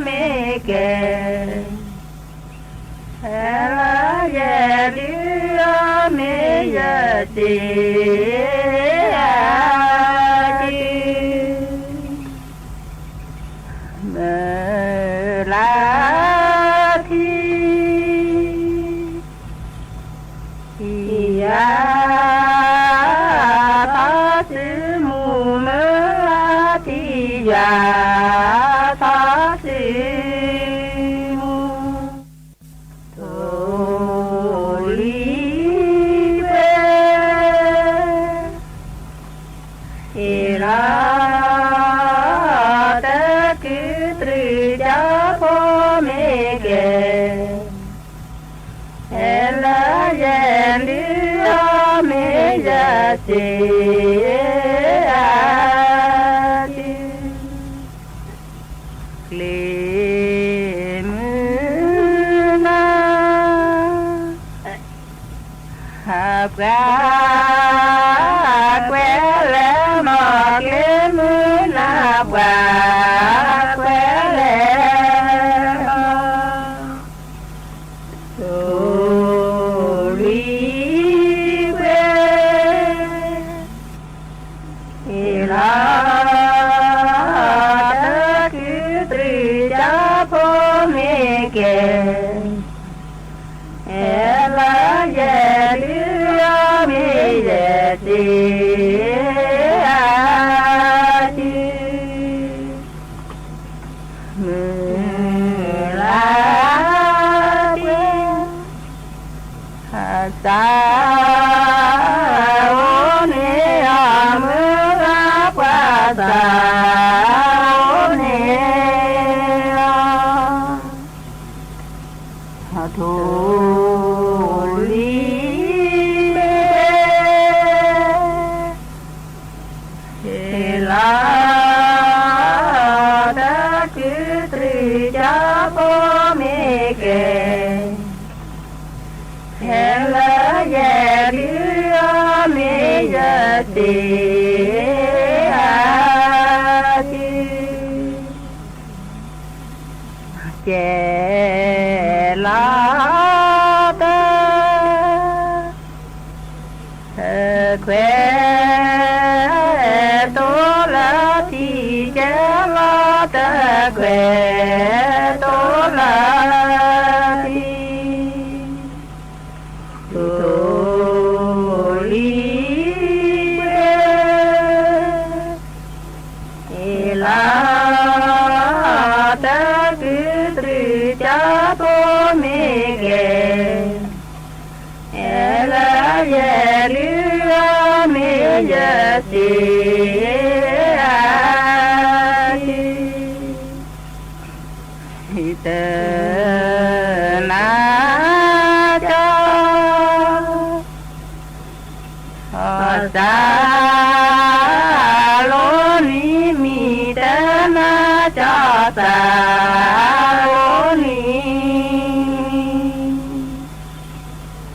မ့ၢ်ကဲ ဟဲလၢယဒုးအီၤမ့ၢ်ယသ့ မုၢ်လၢထံ ယွၤ သးစုမူ မုၢ်လၢထံ ယွၤ သးစုမူ ထိၣ်လံၤ လၢ တၢ်ကူၣ်တရံး ကၠီဖိမ့ၢ်ကဲ ဟဲလၢယဒုးအီၤမ့ၢ်ယသ့ တၢ်ကူၣ်တြူၢ်ကၠၢ်ဖိမ့ၢ်ကဲ, ဟဲလၢယဒုးအီၤမ့ၢ်ယသ့ၣ်အါစု, မုၢ်လၢ်ပှဲၤ အစၢ်အိၣ်န့ၣ်အီၤ, မုၢ်လၢ်ပှဲၤအစၢ်အိၣ်န့ၣ်အီၤ, ထိၣ်လွံၢ်ဘ့ၣ် ဟ့ၣ်လီၤ တၢ်ကူၣ်တြူၢ်ကၠၢ်ဖိမ့ၢ်ကဲ, ဟဲလၢယဒုးအီၤမ့ၢ်ယသ့ၣ်အါစု, ကဲလီၤတၢ် ခွဲးသိလၢထံ, ကဲလီၤတၢ်ခွဲးသိလၢထံ, ထိၣ်လွံၢ်ဘ့ၣ် ဟ့ၣ်လီၤ တၢ်ကူၣ်တြူၢ်ကၠၢ်ဖိမ့ၢ်ကဲ, ဟဲလၢယဒုးအီၤမ့ၢ်ယသ့ၣ်အါစု, တနၤကၠီ စၢ်လိနံၤမံၤ, တနၤကၠီ စၢ်လိနံၤမံၤ,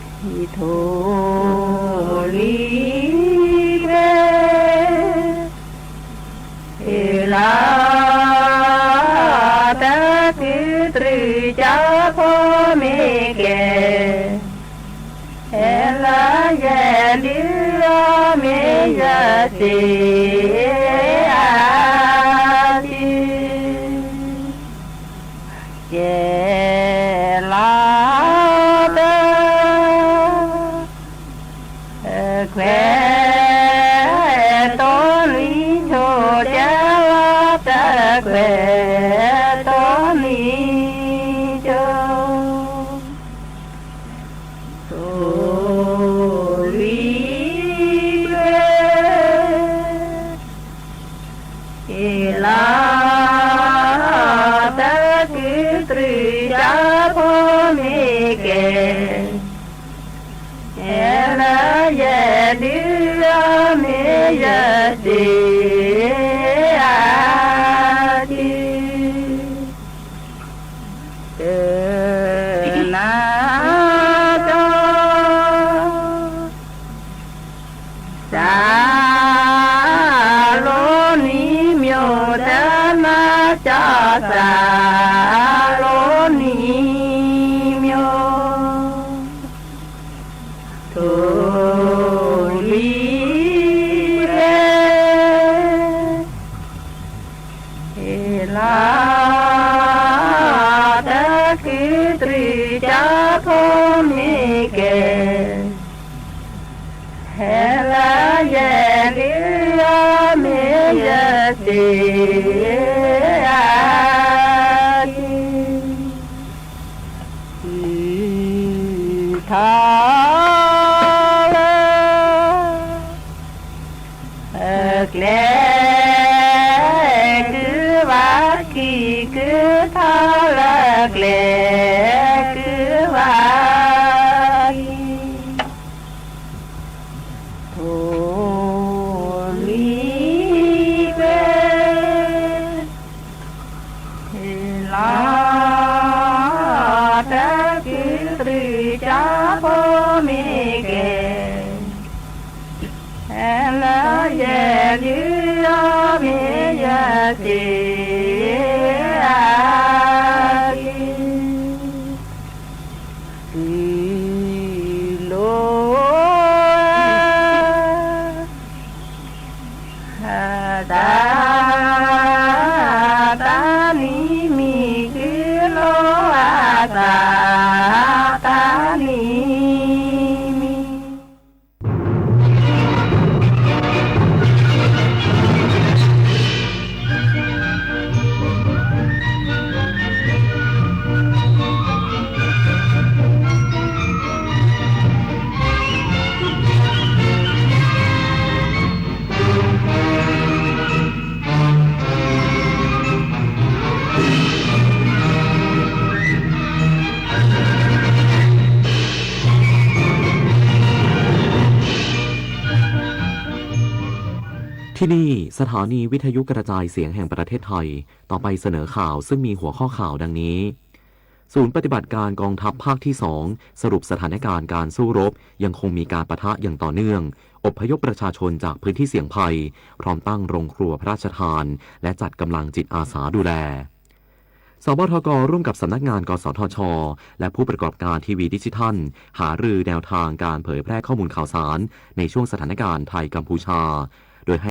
ထိၣ်လွံၢ်ဘ့ၣ် ဟ့ၣ်လီၤ တၢ်ကူၣ်တြူၢ်ကၠၢ်ဖိမ့ၢ်ကဲ, ဟဲလၢယဒုးအီၤမ့ၢ်ယသ့ၣ်အါစု, ကဲလီၤတၢ် ခွဲးသိနံၤကၠိ, ကဲလီၤတၢ်ခွဲးသိနံၤ ကၠိ, ထိၣ်လွံၢ်ဘ့ၣ် ဟ့ၣ်လီၤ တၢ်ကူၣ်တြူၢ်ကၠၢ်ဖိမ့ၢ်ကဲ, ဟဲလၢယဒုးအီၤမ့ၢ်ယသ့ၣ်အါစု, တနၤကၠီ စၢ်လိနံၤမၠိ, တနၤကၠီ စၢ်လိနံၤမၠိ, ထိၣ်လွံၢ်ဘ့ၣ် ဟ့ၣ်လီၤ တၢ်ကူၣ်တြူၢ်ကၠၢ်ဖိမ့ၢ်ကဲ, ဟဲလၢယဒုးအီၤမ့ၢ်ယသ့ၣ်အါစု, တုၤထီၣ် ကျဲကုၢ်ဘၣ်ခံ, တုၤထီၣ်လၢကျဲကုၢ်ဘၣ်ခံ, ထိၣ်လွံၢ်ဘ့ၣ် ဟ့ၣ်လီၤ တၢ်ကူၣ်တြူၢ်ကၠၢ်ဖိမ့ၢ်ကဲ, ဟဲလၢယဒုးအီၤမ့ၢ်ယသ့ၣ်အါစု, တုၤလီၤ တၢ် တၢ်နံၤမံၤ ကုၢ်လိာ်အသး တၢ်နံၤမံၤ ที่นี่ สถานีวิทยุกระจายเสียงแห่งประเทศไทย ต่อไปเสนอข่าวซึ่งมีหัวข้อข่าวดังนี้ ศูนย์ปฏิบัติการกองทัพภาคที่สอง สรุปสถานการณ์การสู้รบ ยังคงมีการปะทะอย่างต่อเนื่อง อพยพประชาชนจากพื้นที่เสี่ยงภัย พร้อมตั้งโรงครัวพระราชทาน และจัดกำลังจิตอาสาดูแล สบทก ร่วมกับสำนักงาน กสทช และผู้ประกอบการทีวีดิจิทัล หารือแนวทางการเผยแพร่ข้อมูลข่าวสาร ในช่วงสถานการณ์ไทยกัมพูชา โดยให้